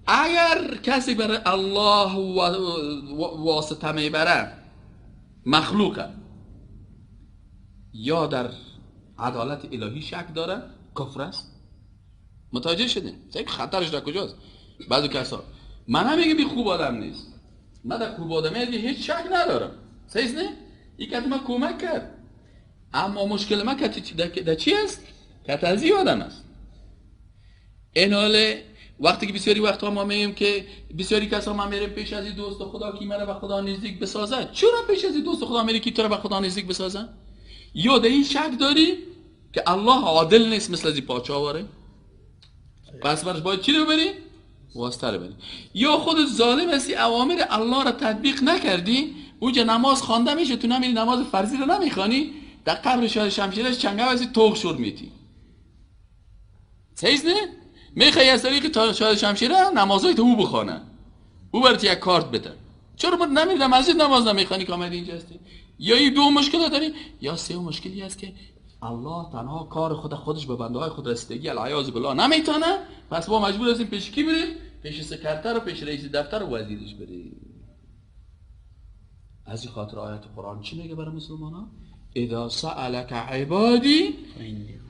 اگر کسی برای الله واسطه میبره مخلوقه، یا در عدالت الهی شک داره، کفر است. متوجه شدین؟ خطرش در کجاست؟ بعضی کسا من هم میگم بی خوب آدم نیست، من در خوب آدمی هیچ شک ندارم، صحیح نه؟ این که من کمک کرد، اما مشکل من که در چی است؟ که از این آدم است. این حاله وقتی که بسیاری وقتها ما میگیم که بسیاری کسا ما میریم پیش از این دوست خدا که منو به خدا نزدیک بسازه، چرا پیش از این دوست خدا میری که تو رو به خدا نزدیک بسازه؟ یا در این شک داری که الله عادل نیست مثل از این پاچا واره، پس برش باید چی رو بری؟ واسطه رو بری. یا خود ظالم هستی، اوامر الله را تطبیق نکردی، اونجا نماز خوانده میشه تو نمیری نماز فرضی رو نمیخوانی، در قبر شاه شمشیرش چنگه واسه توق شور میتی، صحیح نه؟ میخوای از طریق شاه شمشیره نمازای تو او بخوانه، او برات یک کارت بده، چرا باید نمیری در مسجد نماز نمیخوانی که آمدی اینجا هستی؟ یا این دو مشکل داری، یا سه مشکلی هست که الله تنها کار خود خودش به بنده های خود رسیدگی العیاذ بالله نمیتونه، پس ما مجبور هستیم پیش کی بریم؟ پیش سکرتر و پیش رئیس دفتر و وزیرش بریم. از این خاطر آیت قرآن چی میگه برای مسلمان ها؟ اذا سألك عبادی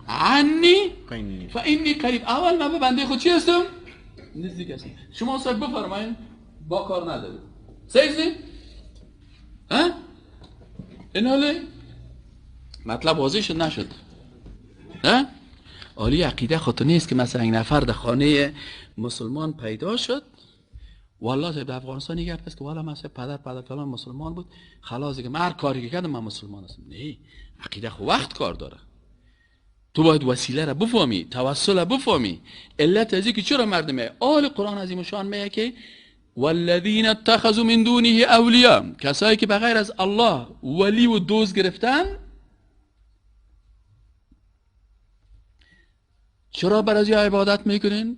عنی فانی قریب. اول من به بنده خود چی هستم؟ نزدیک هستم. شما صاحب بفرمایین با کار نداریم. صحیح؟ ها؟ این حاله مطلب واضح شد نشد؟ ها؟ عالی عقیده خود نیست که مثلا یک نفر در خانه مسلمان پیدا شد، والله صاحب در افغانستان یک گپ است که والا مثلا پدر فلان مسلمان بود، خلاص دیگه من هر کاری که کردم من مسلمان هستم. نه، عقیده خو وقت کار داره. تو باید وسیله را بفهمی، توسل را بفهمی، علت از اینکه چرا مردم آل قرآن عظیم شان میگه که والذین اتخذوا من دونه اولیاء، کسایی که بغیر از الله ولی و دوست گرفتن، چرا بر از عبادت میکنین؟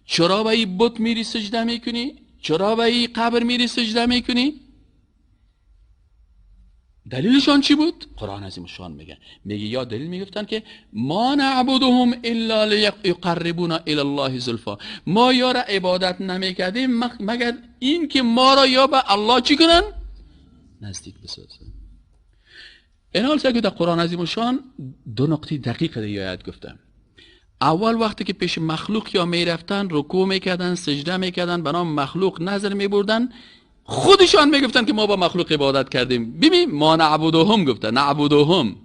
چرا به این بت میری سجده میکنی؟ چرا به این قبر میری سجده میکنی؟ دلیلشان چی بود؟ قرآن عظیم شان میگه، میگه یا دلیل میگفتن که ما نعبدهم الا لیقربونا الی الله زلفا، ما یا را عبادت نمیکردیم مگر این که ما را یا به الله چی کنن؟ نزدیک بسازن. این حال که در قرآن عظیم شان دو نقطه دقیق دیگه آیت گفتم. اول وقتی که پیش مخلوق یا میرفتن رکوع میکردن، سجده میکردن، به نام مخلوق نظر میبردن، خودشان میگفتن که ما با مخلوق عبادت کردیم. ببین ما نعبدهم گفتن، نعبدهم.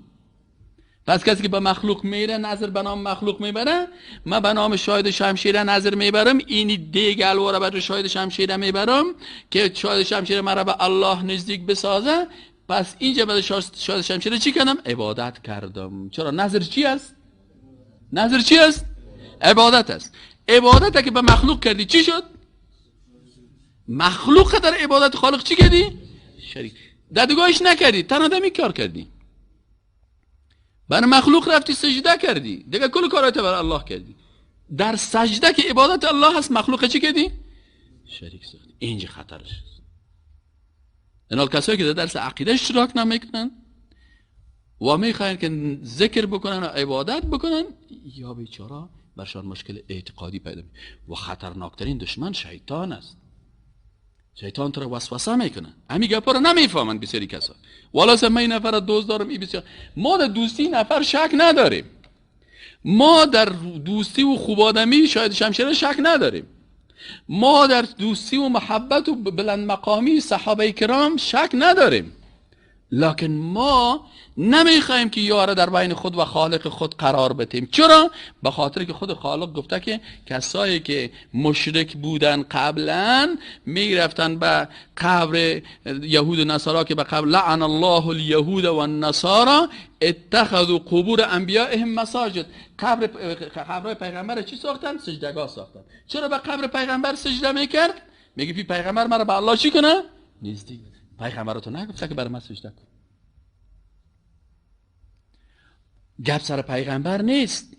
پس کسی که به مخلوق میره نظر به نام مخلوق میبره، من به نام شاهد شمشیره نظر میبرم، اینی دیگ الواره برای شاهد شمشیره میبرم که شاهد شمشیره مرا به الله نزدیک بسازه، پس اینجا به شاهد شمشیره چی کردم؟ عبادت کردم. چرا؟ نظر چی است؟ نظر چی است؟ عبادت است. عبادت که به مخلوق کردی چی شد؟ مخلوق در عبادت خالق چی کردی؟ شریک. دادگاهش نکردی، تنها دمی کار کردی، بر مخلوق رفتی سجده کردی، دیگه کل کارایت بر الله کردی. در سجده که عبادت الله هست مخلوق چی کردی؟ شریک ساختی. اینجا خطرش است. این کسایی که در درس عقیده اشتراک نمیکنن و میخواین که ذکر بکنن و عبادت بکنن، یا بیچاره برشان مشکل اعتقادی پیدا میشه. و خطرناکترین دشمن شیطان است. شیطان تو رو وسوسه میکنه. همین گپا رو نمیفهمن بسیاری کسا. والا من این نفر دوست دارم، این بسیار. ما در دوستی نفر شک نداریم. ما در دوستی و خوب آدمی شاید شمشیره شک نداریم. ما در دوستی و محبت و بلند مقامی صحابه کرام شک نداریم. لکن ما نمیخوایم که یاره در بین خود و خالق خود قرار بدیم. چرا؟ به خاطر که خود خالق گفته که کسایی که مشرک بودن قبلا میرفتن به قبر یهود و نصارا، که به قبر لعن الله الیهود و النصارا اتخذوا قبور انبیائهم مساجد. قبر پیغمبر چی ساختن؟ سجدگاه ساختن. چرا به قبر پیغمبر سجده میکرد؟ میگه پی پیغمبر مرا به الله چی کنه؟ نزدیک. پیغمبر تو نگفته که برای من سجده کن. گپ سر پیغمبر نیست.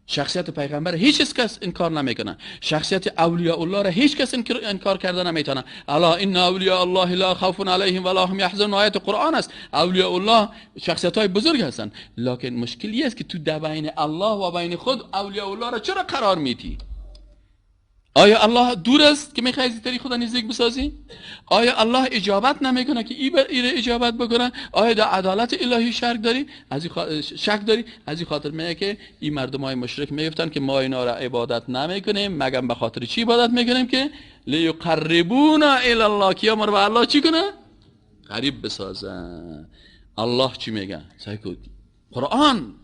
شخصیت پیغمبر هیچ کس انکار نمیکنه. شخصیت اولیاء الله را هیچ کس انکار کرده نمیتونه. الا ان اولیاء الله لا خوف علیهم ولا هم یحزنون، آیت قرآن است. اولیاء الله شخصیت های بزرگ هستند، لکن مشکلی است که تو در بین الله و بین خود اولیاء الله را چرا قرار میدی؟ آیا الله دور است که میخوای از طریق خدا نزدیک بسازی؟ آیا الله اجابت نمیکنه که ای اجابت بکنه؟ آیا در عدالت الهی شک داری؟ شک داری؟ از این خاطر میگه که این مردم های مشرک میگفتن که ما اینا را عبادت نمیکنیم، مگر به خاطر چی عبادت میکنیم؟ که لیقربونا الی الله، که ما رو به الله چی کنه؟ قریب بسازن. الله چی میگه؟ سعی کن قرآن،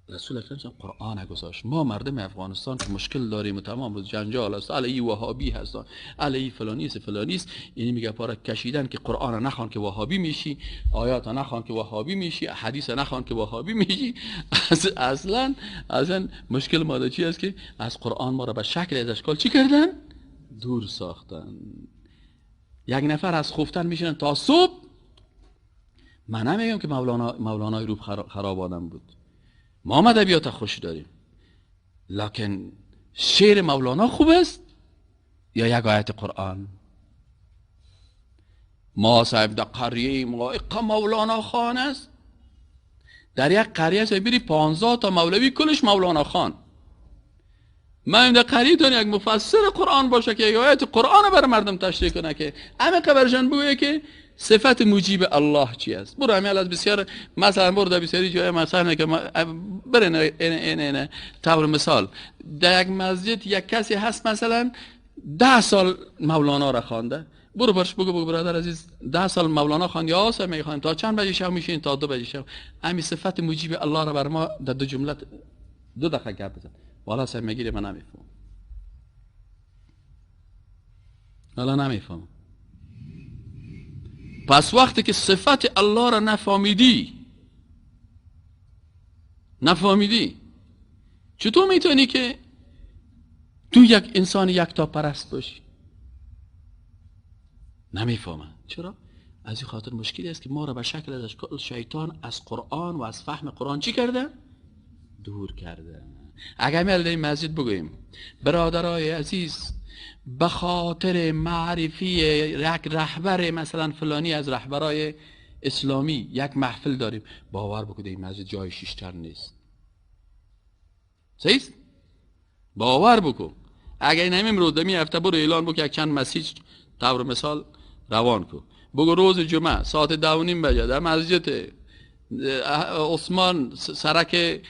رسول اکرم قرآن گذاشت. ما مردم افغانستان که مشکل داریم و تمام روز جنجال است، علی وهابی هستن، علی فلانی است فلانی است، این میگه پارک کشیدن که قرآن نخوان که وهابی میشی، آیات نخوان که وهابی میشی، حدیث نخوان که وهابی میشی. اصلا مشکل ما چی است که از قرآن ما را به شکل از اشکال چی کردن؟ دور ساختن. یک نفر از خفتن میشینن تا صبح. من نمیگم که مولانای روح خراب آدم بود، ما ادبیات خوش داریم، لکن شعر مولانا خوب است یا یک آیت قرآن؟ ما صاحب در قریه ما اقا مولانا خان است، در یک قریه صاحب بری 15 تا مولوی کلش مولانا خان. ما در قریه تان یک مفسر قرآن باشه که یک آیت قرآن بر مردم تشریح کنه که همه قبرشان بگویه که صفت موجب الله چی است. برو همین از بسیار مثلا برو در بسیاری جای مثلا که برین این طور مثال در یک مسجد یک کسی هست مثلا 10 سال مولانا را خوانده، برو برش بگو برادر عزیز 10 سال مولانا خواند یا آسا میخوایم تا چند بجه شب میشین؟ تا 2 بجه شب. همین صفت موجب الله را بر ما در دو جمله 2 دقیقه گپ بزن. والا صاحب میگیره من نمیفهمم، والا نمیفهمم. پس وقتی که صفت الله را نفهمیدی چطور میتونی که تو یک انسان یکتا پرست باشی؟ نمیفهمم. چرا؟ از این خاطر مشکلی است که ما را به شکل از اشکال شیطان از قرآن و از فهم قرآن چی کرده؟ دور کرده. اگر می در مسجد بگوییم برادرای عزیز به خاطر معرفی یک رهبر مثلا فلانی از رهبرای اسلامی یک محفل داریم، باور بکنید این مسجد جای شیشتر نیست. صحیح؟ باور بکن. اگر این همین روز دمی هفته برو اعلان بکن یک چند مسیج طور مثال روان کن، بگو روز جمعه ساعت 2:30 بجه در مسجد عثمان سرک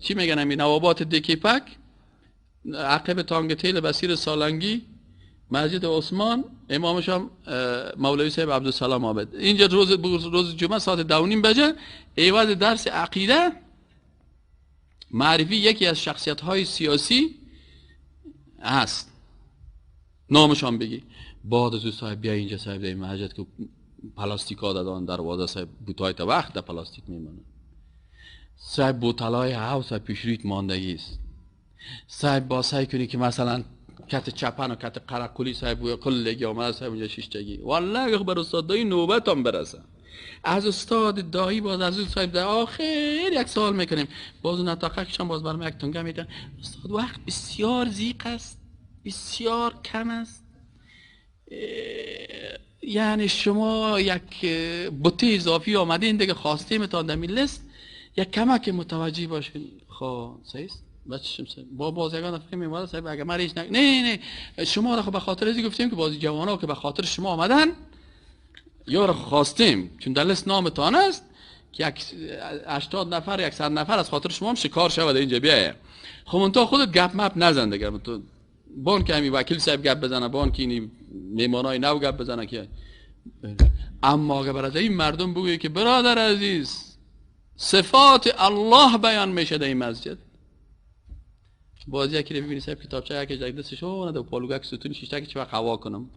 چی میگن همین نوابات دکیپک عقب تانگ تیل بسیر سالنگی مسجد عثمان، امامش هم مولوی صاحب عبدالسلام عابد، اینجا روز جمعه ساعت 2:30 بجه عوض درس عقیده معرفی یکی از شخصیت های سیاسی هست، نامش هم بگی. بعد از او صاحب بیا اینجا صاحب در مسجد که پلاستیک ها دادن دروازه صاحب بوتای تا وقت در پلاستیک میمانه، صاحب بوتلای هاو صاحب پیشریت ماندگی است، صاحب با سعی کنی که مثلا کت چپن و کت قرقلی صاحب و کلگی آمده صاحب اونجا شیشتگی. والله بر استاد دایی نوبت هم برسه از استاد دایی باز از اون صاحب در آخر یک سوال میکنیم، باز اون نطاقه باز برم یک تنگه میتن استاد وقت بسیار زیق است، بسیار کم است، یعنی شما یک بوته اضافی آمدین دیگه خواستیم تا در لیست یک کمک متوجه باشین. خب صحیح است؟ با بازیگان فکر می‌کنم صاحب اگه من هیچ نه شما را خب به خاطر ازی گفتیم که بازی جوانا که به خاطر شما آمدن یا را خواستیم چون در لیست نامتان است که یک 80 نفر 100 نفر از خاطر شما هم شکار شود اینجا بیایه. خب منتها خودت گپ مپ نزن دیگه، تو بان که همین وکیل صاحب گپ بزنه، بان که این میمانای نو گپ بزنه که اما اگه برای این مردم بگویی که برادر عزیز صفات الله بیان میشه در این مسجد، باز یکی رو ببینی صاحب کتابچه یکی یک دستش اون دو پالوگک ستون شیشته که چه وقت هوا کنم،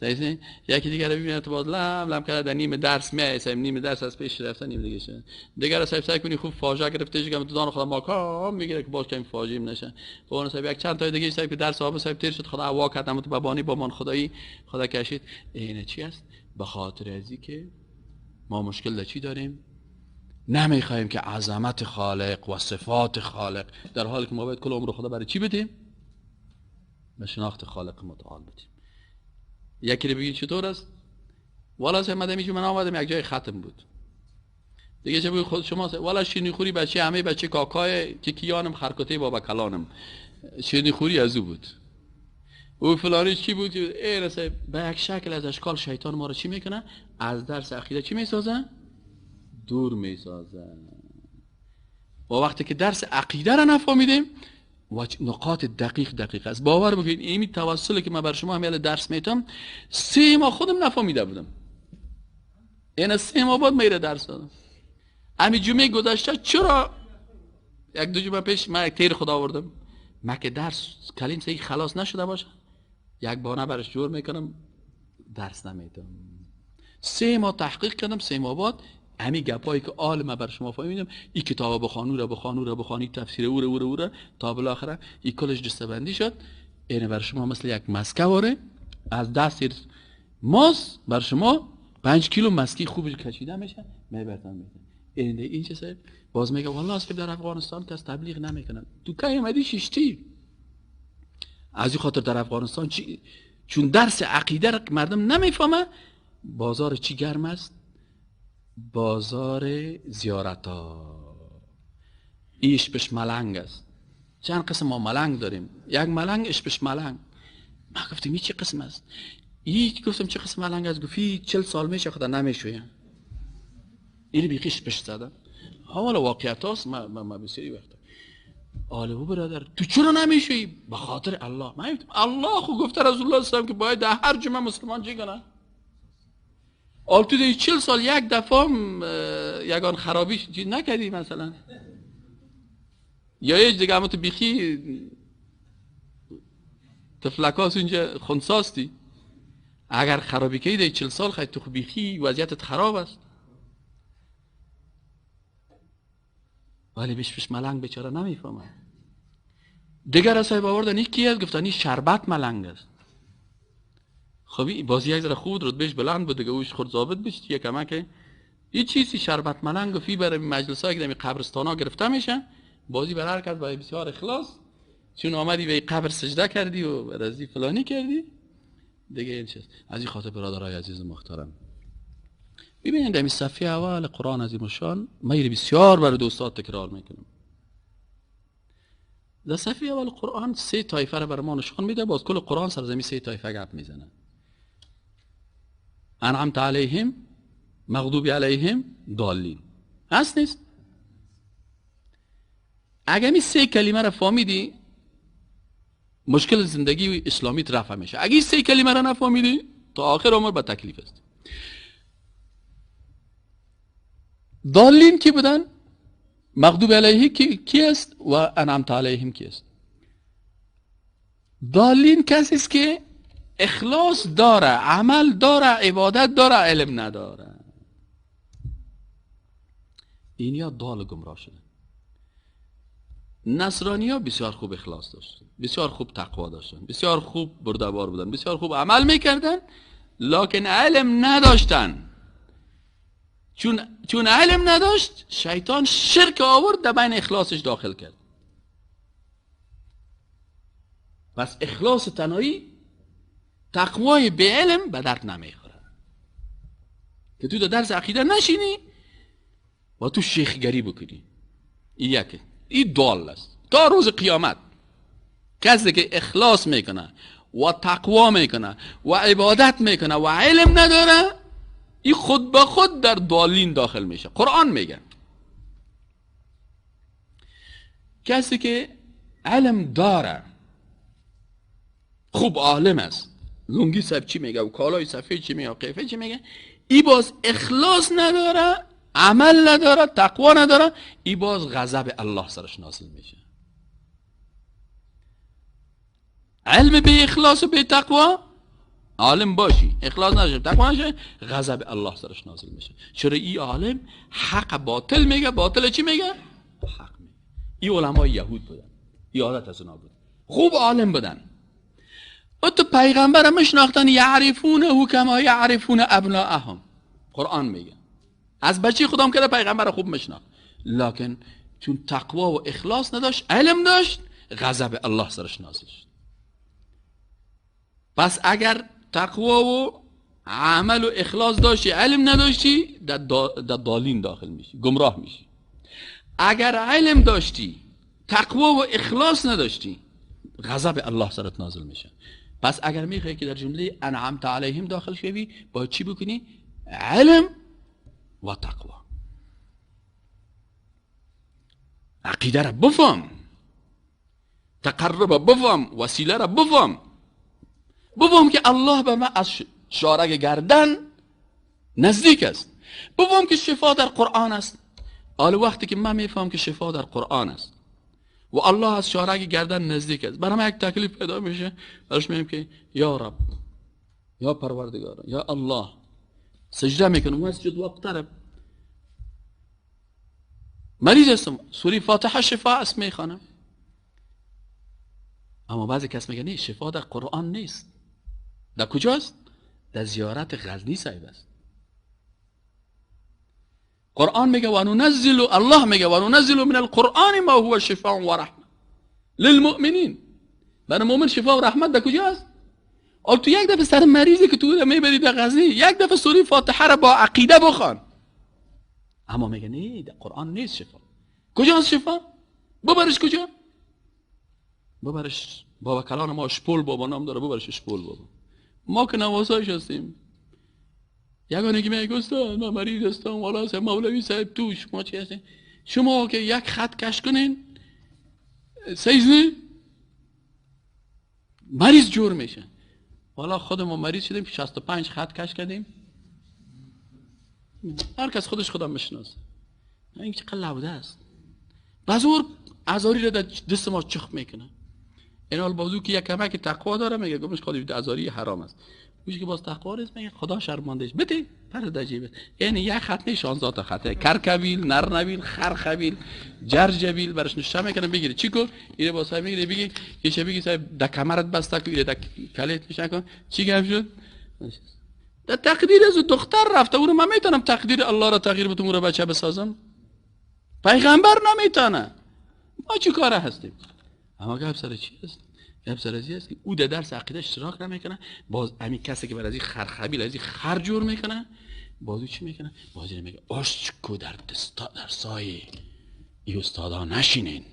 صحیح؟ یکی دیگر رو ببینی تو باز لم لم کرده در نیم درس میای صاحب نیم درس از پیش رفتن نیم دیگه شه دیگر صاحب سعی کنی خوب فاجعه گرفته که تو دان خدا ما کام میگیره که باز کم فاجعه نشه. اون صاحب یک چند تا دیگه صاحب که درس آب صاحب تیر شد خدا هوا کردم تو بابانی با من خدایی خدا کشید. اینه چی است؟ به خاطر ازی که ما مشکل در چی داریم؟ نمیخوایم که عظمت خالق و صفات خالق، در حالی که ما باید کل عمر خدا برای چی بدیم؟ به شناخت خالق متعال بدیم. یکی رو بگی چطور است؟ والا سه مدمی من آمدم یک جای ختم بود دیگه، چه بگی خود شما والا شیرینی خوری بچه همه بچه کاکای که کیانم خرکته بابا کلانم شیرینی خوری از او بود، او فلانی چی بود. ای رسه به یک شکل از اشکال شیطان ما رو چی میکنه؟ از درس عقیده چی میسازه؟ دور میسازه. و وقتی که درس عقیده را نفهمیدیم و نقاط دقیق دقیق است، باور بکنید این توسلی که من بر شما هم درس میتم 3 ماه خودم نفهمیده بودم، یعنی 3 ماه بعد میره درس دادم. همین جمعه گذشته چرا یک دو جمعه پیش من یک تیر خدا آوردم، من که درس کلیم صحیح خلاص نشده باشه یک بانه برش جور میکنم درس نمیدم. 3 ماه تحقیق کردم، 3 ماه بعد همین گپایی که آل من بر شما فهمیدم، این کتاب بخوان، او را بخوان، او را بخوان، تفسیر او را او را او را تا بالاخره این کلش دسته‌بندی شد. این بر شما مثل یک مسکه واره از دست ماس بر شما 5 کیلو مسکی خوب کشیده میشه میبرتن میده. این چه صاحب باز میگه والله صاحب در افغانستان کس تبلیغ نمیکنن، تو کی اومدی ششتی؟ از این خاطر در افغانستان چی؟ چون درس عقیده را مردم نمیفهمه. بازار چی گرم است؟ بازار زیارت ها. ایش پش ملنگ است. چند قسم ما ملنگ داریم، یک ملنگ ایش پش ملنگ. ما گفتیم این چه قسم است؟ این گفتم چه قسم ملنگ است؟ گفت 40 سال میشه خدا نمیشویم. این بیخیش پش زدن. حالا واقعیت هاست. ما بسیاری وقت آله او برادر تو چرا نمیشوی؟ به خاطر الله. من گفتم الله خو گفته رسول الله صلی الله علیه و که باید در هر جمعه مسلمان چی کنه؟ آل تو دی 40 سال یک دفعه یگان خرابی چیز نکردی مثلا، یا یک دیگه هم تو بیخی تفلکاس اینجا خنساستی. اگر خرابی کردی دی 40 سال خیلی تو بیخی وضعیتت خراب است. ولی بیش ملنگ بیچاره نمیفهمه. دیگر از صاحب آوردن این کی است؟ گفتن این شربت ملنگ است. خب بازی یک ذره خود رتبهش بلند بود دیگه، اوش خود ضابط بشت یک کمک یه چیزی شربت ملنگ و فی برای مجلس که در قبرستان ها گرفته میشه. بازی بر هر کس با بسیار اخلاص، چون آمدی به قبر سجده کردی و رضی فلانی کردی دیگه. این چیز از این خاطر برادرای عزیز محترم ببینید در صفحه اول قرآن عظیم الشان من بسیار برای دوستات تکرار میکنم. در صفحه اول قرآن 3 طایفه را بر ما نشان میده. باز کل قرآن سر زمین 3 طایفه گپ میزنه. انعمت علیهم، مغضوب علیهم، ضالین. هست نیست؟ اگه می 3 کلمه را فهمیدی مشکل زندگی اسلامی رفع میشه. اگه 3 کلمه را نفهمیدی تا آخر عمر به تکلیف است. ضالین کی بودن؟ مغضوب علیه کی است و انعمت علیهم کی است؟ ضالین کسی است که اخلاص داره، عمل داره، عبادت داره، علم نداره. این یا ضال گمراه شده. نصرانی ها بسیار خوب اخلاص داشتن، بسیار خوب تقوا داشتن، بسیار خوب بردبار بودن، بسیار خوب عمل میکردن، لکن علم نداشتن. چون علم نداشت شیطان شرک آورد در بین اخلاصش داخل کرد. پس اخلاص تنهایی تقوای به علم به درد نمیخوره که تو در درس عقیده نشینی و تو شیخگری بکنی. این یکه، این دال است تا روز قیامت. کسی که اخلاص میکنه و تقوا میکنه و عبادت میکنه و علم نداره، این خود به خود در دالین داخل میشه. قرآن میگه کسی که علم داره، خوب عالم است، لنگی صاحب چی میگه و کالای سفید چی میگه و قیفه چی میگه، ای باز اخلاص نداره، عمل نداره، تقوا نداره، ای باز غضب الله سرش نازل میشه. علم به اخلاص و به تقوا، عالم باشی اخلاص نداشته تقوا نداشته، غضب الله سرش نازل میشه. چرا ای عالم حق باطل میگه، باطل چی میگه؟ حق میگه. ای علمای یهود بودن، ای عادت از اونا بود، خوب عالم بودن. و تو پیغمبر میشناختن، یعرفونه کما یعرفون ابناءهم. قرآن میگه از بچی خودم که پیغمبر خوب میشناخت، لکن چون تقوا و اخلاص نداشت، علم داشت، غضب الله سرش نازل شد. پس اگر تقوا و عمل و اخلاص داشتی، علم نداشتی، در ضالین داخل میشی، گمراه میشی. اگر علم داشتی، تقوا و اخلاص نداشتی، غضب الله سرت نازل میشه. پس اگر میخوای که در جمله انعمت علیهم داخل شوی، باید چی بکنی؟ علم و تقوا. عقیده را بفهم، تقرب بفهم، وسیله را بفهم، بفهم که الله به من از شارگ گردن نزدیک است، بفهم که شفا در قرآن است. حالا وقتی که من میفهم که شفا در قرآن است و الله از شارگ گردن نزدیک است، برای من یک تکلیف پیدا میشه. براش میگم که یا رب، یا پروردگار، یا الله، سجده میکنم، مسجد واقترب، مریض هستم، سوره فاتحه شفا است میخوانم. اما بعضی کس میگه نه، شفا در قرآن نیست. در کجاست؟ در زیارت غزنی صاحب است. قرآن میگه و ننزل، الله میگه و ننزل من القرآن ما هو شفاء و رحمه للمؤمنین. برای مؤمن شفا و رحمت در کجاست؟ آل تو یک دفعه سر مریضی که تو میبری در غزنی، یک دفعه سوره فاتحه را با عقیده بخوان. اما میگه نه، در قرآن نیست شفا. کجاست شفا؟ ببرش کجا؟ ببرش بابا کلان ما شپول بابا نام داره، ببرش شپول بابا. ما که نواسایش هستیم. یگانه که میگه استاد من مریض هستم، والا صاحب مولوی صاحب تو شما چی هستین؟ شما که یک خط کش کنین سیزنی مریض جور میشه. والا خود ما مریض شدیم، 65 خط کش کردیم. هر کس خودش خدا میشناسه. این چقدر لوده است. بزرگ ازاری را در دست ما چخ میکنه. این حال بازو که یک کمک تقوا داره میگه گمش خودی ازاری حرام است. گوش که باز تقوا نیست میگه خدا شرماندهش بده پر در جیبت. یعنی یک خط نه 16 تا خطه، کرکبیل، نرنبیل، خرخبیل، جرجبیل برش نشته میکنه بگیره. چی کو؟ اینه باز میگیره بگی یه چه بگی صاحب د کمرت بسته کو، اینه د کلیت نشه کن. چی گپ شد؟ در تقدیر از دختر رفته، اون من میتونم تقدیر الله را تغییر بدم، اون را بچه بسازم؟ پیغمبر نمیتونه. ما چی کاره هستیم؟ اما گپ سر چی است؟ گپ سر چی است که او در درس عقیده اشتراک نمیکنه، باز همین کسی که بر از این خرخبیل از این خر جور میکنه، باز او چی میکنه؟ باز اینو میگه اشکو در درسای ای استادا نشینین.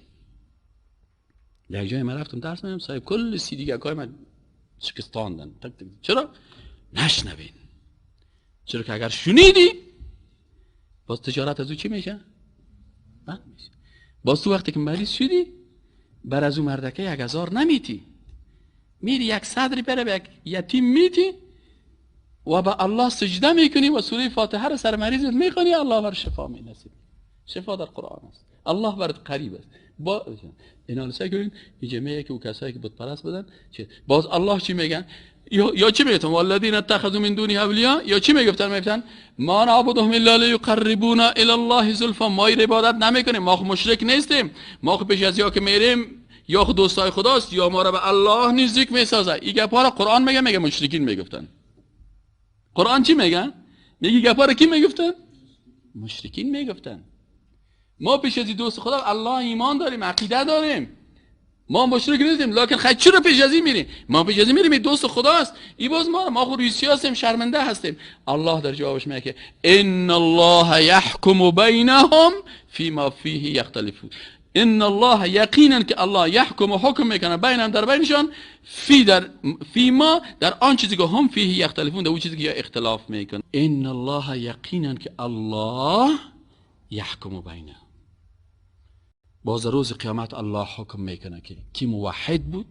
در جای من رفتم درس میدم، صاحب کل سی دیگه کای من شکستاندن. تک تک. چرا؟ نشنوین. چرا که اگر شنیدی باز تجارت از او چی میشه؟ بند میشه. باز تو وقتی که مریض شدی بر از او مردکه 1000 نمیتی، میری یک صدری بره به یک یتیم میتی و به الله سجده میکنی و سوره فاتحه رو سر مریضت میخونی، الله بر شفا مینصیب. شفا در قرآن است، الله برات قریب است. با اینا رو سعی کنین این که او کسایی که بت پرست بودن چه باز الله چی میگن؟ یا چی میگفتن؟ والذین اتخذوا من دونه اولیا. یا چی میگفتن؟ میگفتن ما نعبدهم الا لیقربونا الی الله زلفا. ما این عبادت نمیکنیم، ما مشرک نیستیم، ما پیش از یا که میریم یا خود دوستای خداست یا ما را به الله نزدیک میسازه. این گپا را قرآن میگه، میگه مشرکین میگفتن. قرآن چی میگه؟ میگه گپا را کی میگفتن؟ مشرکین میگفتن. ما پیش از دوست خدا الله ایمان داریم، عقیده داریم، ما مشرک نیستیم، لکن خیلی چرا پیش از این میریم؟ ما پیش از این میریم، دوست خداست، این باز ما خود روسی هستیم، شرمنده هستیم. الله در جوابش میگه که ان الله یحکم بینهم فيما فیه یختلفون. ان الله یقینا که الله یحکم و حکم میکنه بینهم در بینشان، فی در فیما در آن چیزی که هم فیه یختلفون، در اون چیزی که اختلاف میکنه. ان الله یقینا که الله یحکم بینهم. باز روز قیامت الله حکم میکنه که کی موحد بود،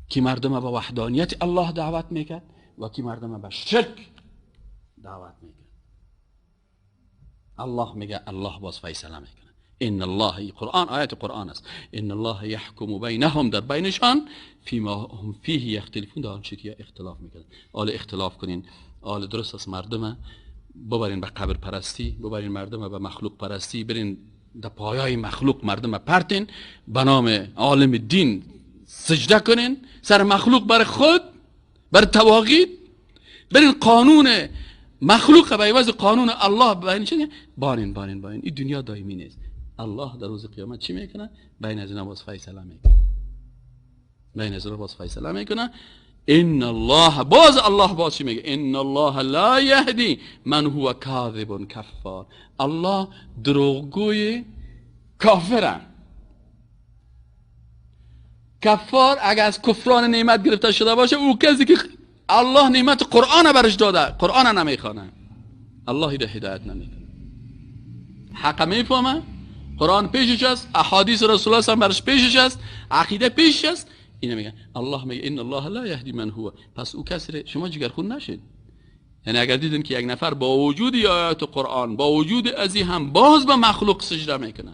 کی مردم به وحدانیت الله دعوت میکرد و کی مردم به شرک دعوت میکرد. الله میگه، الله باز فیصله میکنه. ان الله، قرآن آیت قرآن است، ان الله یحکم بینهم در بینشان فیما هم فیه یختلفون، در آنچه که اختلاف میکنن. آل اختلاف کنین، آل درست است مردم ببرین به قبر پرستی، ببرین مردم به مخلوق پرستی، برین در پایای مخلوق مردم پرتین، به نام عالم دین سجده کنین سر مخلوق بر خود، بر تواغیت، برین قانون مخلوق به عوض قانون الله بین چه بارین بارین بارین. این دنیا دائمی نیست. الله در روز قیامت چی میکنه؟ بین از اینا باز فیصله میکنه، بین از اینا باز فیصله میکنه. ان الله، باز الله باز چی میگه؟ ان الله لا یهدی من هو کاذب کفار. الله دروغگوی کافره. کفار اگر از کفران نعمت گرفته شده باشه، او کسی که الله نعمت قرآن برش داده قرآن نمیخوانه، الله ایره هدایت نمیکنه. حق میفهمه، قرآن پیشش است، احادیث رسول الله برش پیشش است، عقیده پیشش است، اینو میگه الله، میگه ان الله لا یهدی من هو. پس او کسی شما جگرخون نشید. یعنی اگر دیدین که یک نفر با وجود آیات قرآن، با وجود ازی هم باز به مخلوق سجده میکنه،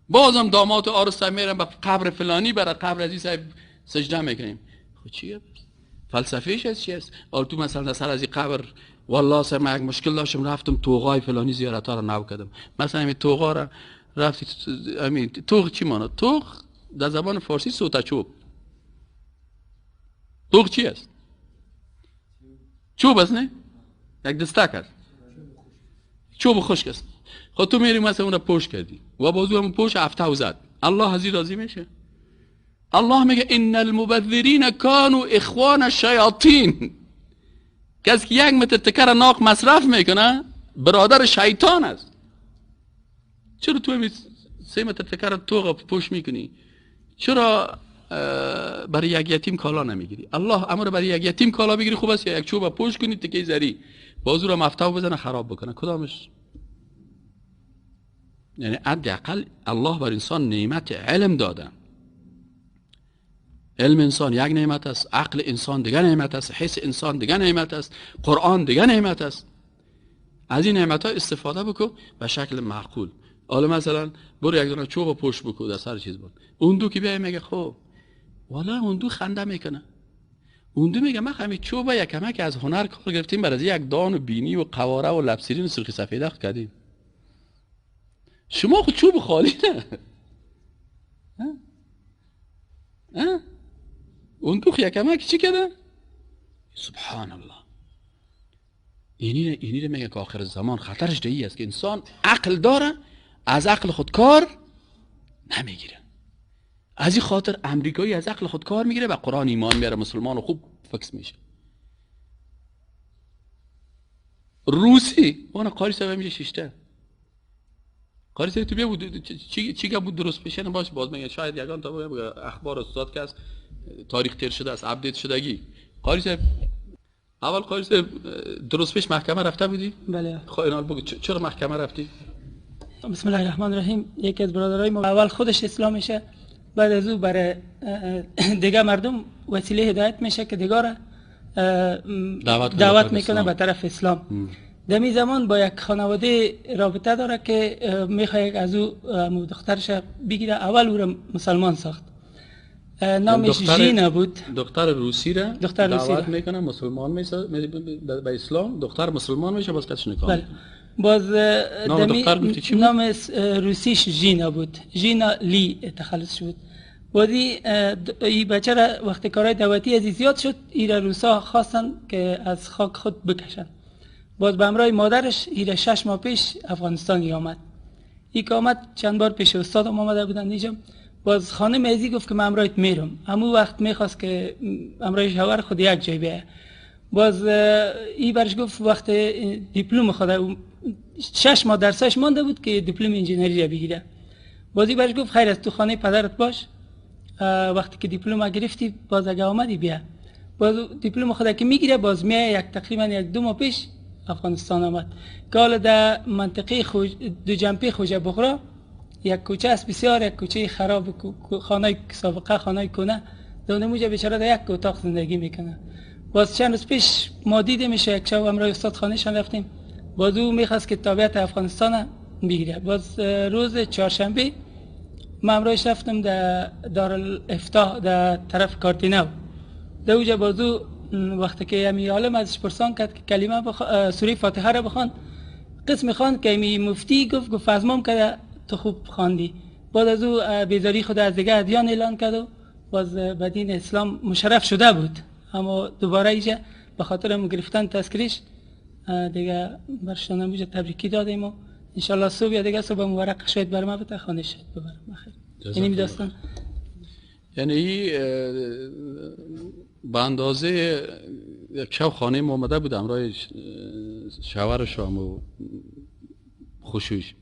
باز هم داماد و عروس میرن به قبر فلانی، برای قبر ازی صاحب سجده میکنیم، خب چیه فلسفهش از چی است؟ آره تو مثلا سر از قبر والله سر من یک مشکل داشتم، رفتم توغای فلانی زیارت ها رو نو کردم، مثلا همین توغا را رفتی، همین توغ چی ماند؟ توغ در زبان فارسی سوتا چوب. توغ چی است؟ چوب است نه؟ یک دستک است، چوب خشک است. خب تو میری مثلا اون را پوش کردی و بازو همون پوش هفته و زد، الله از راضی میشه؟ الله میگه ان المبذرین کانوا اخوان الشیاطین. کسی که یک متر تکر ناق مصرف میکنه برادر شیطان است. چرا تو 3 متر تکر توغ پوش میکنی؟ چرا برای یک یتیم کالا نمیگیری؟ الله امر برای یک یتیم کالا بگیری خوب است یا یک چوب پوش کنی تکه زری بازو را مفتوح بزنه خراب بکنه؟ کدامش؟ یعنی حداقل الله بر انسان نعمت علم داده. علم انسان یک نعمت است، عقل انسان دیگه نعمت است، حس انسان دیگه نعمت است، قرآن دیگه نعمت است. از این نعمت ها استفاده بکن به شکل معقول. حالا مثلا برو یک دونه چوب پشت بکن در سر چیز بود، اون دو که بیای میگه خب والا اون دو خنده میکنه، اون دو میگه ما همین چوب یکمه که از هنر کار گرفتیم برای یک دان و بینی و قواره و لبسیرین و سرخی سفیده کردیم، شما خود چوب خالی نه. ها اون دو یکمه که چی کرده؟ سبحان الله. اینی رو میگه که آخر زمان خطرش دهی است که انسان عقل داره از عقل خود کار نمیگیره. از این خاطر امریکایی از عقل خود کار میگیره و قرآن ایمان میاره، مسلمان خوب فکس میشه. روسی اون قاری صاحب میشه شیشته قاری صاحب تو بیا بود چی بود درست بشه باش، باز میگه شاید یگان تا بگه اخبار استاد که است تاریخ تیر شده است، update شدگی. قاری صاحب اول قاری صاحب درست پیش محکمه رفته بودی؟ بله. خب اینا بگو چرا محکمه رفتی؟ بسم الله الرحمن الرحیم. یکی از برادرای ما اول خودش اسلام میشه، بعد از او برای دیگه مردم وسیله هدایت میشه که دیگه را دعوت میکنه به طرف اسلام. در این زمان با یک خانواده رابطه داره که میخواد از او دخترش بگیره. اول او را مسلمان ساخت، نامش ژینا بود. دختر روسی را دعوت میکنه مسلمان میشه به اسلام، دختر مسلمان میشه باز کسش نکاح. بله. باز نام دختر گفتی چی بود؟ نام روسیش ژینا بود، ژینا لی تخلص بود. بازی این بچه را وقتی کارهای دعوتی از زیاد شد، ای را روسا خواستن که از خاک خود بکشن. باز به همراه مادرش ای را 6 ماه پیش افغانستان آمد. ای که آمد چند بار پیش استادم آمده بودن اینجا. باز خانم ازی گفت که من همراهت میرم. همون وقت میخواست که همراه شوهر خود یک جای بیایه. باز ای برش گفت وقت دیپلم خود 6 ماه درسش مانده بود که دیپلم انجینری را بگیره. باز ای برش گفت خیر است تو خانه پدرت باش، وقتی که دیپلم گرفتی باز اگه آمدی بیا. باز دیپلم خود که میگیره باز میای یک تقریبا 1-2 ماه پیش افغانستان آمد. که حالا در منطقه دو جنبه خوجه بخرا یک کوچه است بسیار یک کوچه خراب، خانه سابقه خانه کنه، در اونجا بیچاره در یک اتاق زندگی میکنه. باز چند روز پیش ما دیدیم میشه یک شب همراه استاد خانهشان رفتیم. باز او میخواست که تابعیت افغانستان بگیره. باز روز چهارشنبه ما همراهش رفتم در دارالافتاح در طرف کارتینو. در اونجا باز او وقتی که امی عالم ازش پرسان کرد که کلمه سوره فاتحه را بخوان، قسم خواند که امی مفتی گفت از مام کرده تو خوب خواندی. بعد از او بیزاری خود از دیگه ادیان اعلان کرد و باز به دین اسلام مشرف شده بود، اما دوباره ایجا به خاطر گرفتن تذکریش دیگه برشان اینجا تبریکی دادیم و انشالله صبح یا دیگه صبح مبارک شاید بر ما بته خانه شد ببرم. بخیر. یعنی داستان یعنی به اندازه یک شب خانه ما آمده بود همراه شوهرش و خوشوش.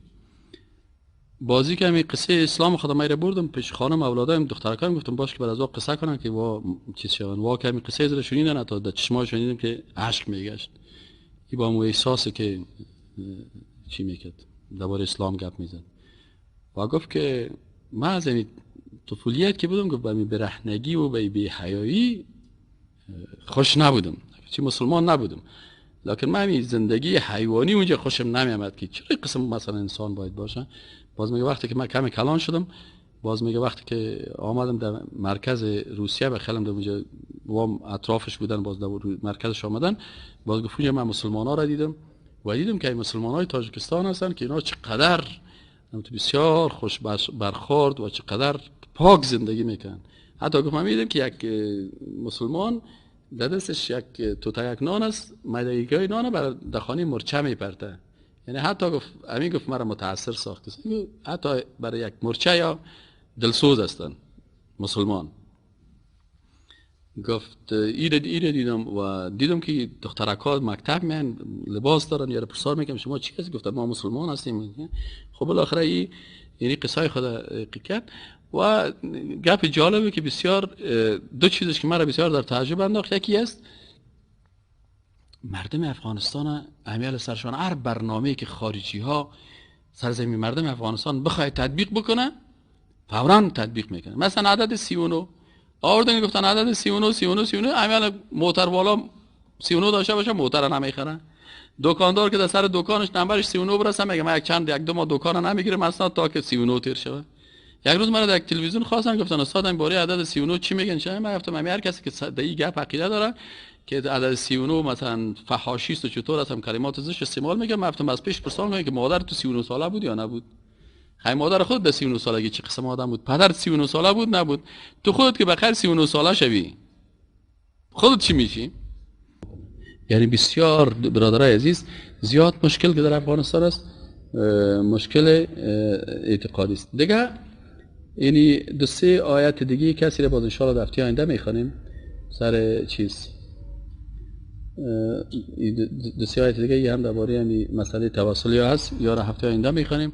بازی که همین قصه اسلام خودم را بردم پیش خانم اولادایم دخترکایم، گفتم باش که بعد از وا قصه کنن که وا چیز شون، وا که همین قصه زره شنیدن، حتی در چشمای شنیدم که اشک میگشت. این با مو احساسی که چی میکرد درباره اسلام گپ میزد و گفت که من از این طفولیت که بودم، گفت به برهنگی و به بی‌حیایی خوش نبودم، چی مسلمان نبودم، لکن من همین زندگی حیوانی اونجا خوشم نمیامد که چرا قسم مثلا انسان باید باشه. باز میگه وقتی که من کم کلان شدم، باز میگه وقتی که آمدم در مرکز روسیه به خیلم در اونجا وام اطرافش بودن، باز در مرکزش آمدن، باز گفت اونجا من مسلمان ها را دیدم و دیدم که این مسلمان های تاجیکستان هستن که اینا چقدر بسیار خوش برخورد و چقدر پاک زندگی میکنن. حتی گفت من میدیدم که یک مسلمان در دستش یک توته یک نان است، میدگی نان بر دخانی مرچه میپرته. یعنی حتی گفت امین گفت مرا متاثر ساخت، حتی برای یک مرچه یا دلسوز هستن مسلمان. گفت ایره دیدم و دیدم که دخترک‌ها مکتب میان لباس دارن، یا پرسار میکنم شما چی هستی؟ گفت ما مسلمان هستیم. خب بالاخره این یعنی قصای خود کرد و گپ جالبه که بسیار دو چیزش که مرا بسیار در تعجب انداخت، یکی است مردم افغانستان امیال سرشان هر برنامه‌ای که خارجی ها سرزمین مردم افغانستان بخواد تطبیق بکنه فوراً تطبیق میکنه. مثلا عدد 39 آوردن، گفتن عدد 39 39 39، امیال موتر والا 39 داشته باشه موتر نمیخره، دکاندار که در سر دکانش نمبرش 39 برسه میگه من یک چند یک دو ماه دکان نمیگیرم اصلا تا که 39 تیر شوه. یک روز مرا در یک تلویزیون خواستن، گفتن استاد این باره عدد 39 چی میگن؟ چه من گفتم هر کسی که در این گپ عقیده داره که عدد 39 مثلا فحاشی است و چطور هستم کلمات زشت استعمال میکنه، من گفتم از پیش پرسان کنید که مادر تو 39 ساله بود یا نبود؟ خی مادر خود به 39 سالگی چه قسم آدم بود؟ پدر 39 ساله بود نبود؟ تو خودت که بخیر 39 ساله شوی خودت چی میشی؟ یعنی بسیار برادرای عزیز زیاد مشکل که در افغانستان است مشکل اعتقادی است. دیگه یعنی دو سه آیت دیگه کسی را باز ان شاء الله در هفته آینده میخوانیم سر چیز دو سه آیت دیگه هم درباره یعنی مسئله توسل یا هست یا را هفته آینده میخوانیم.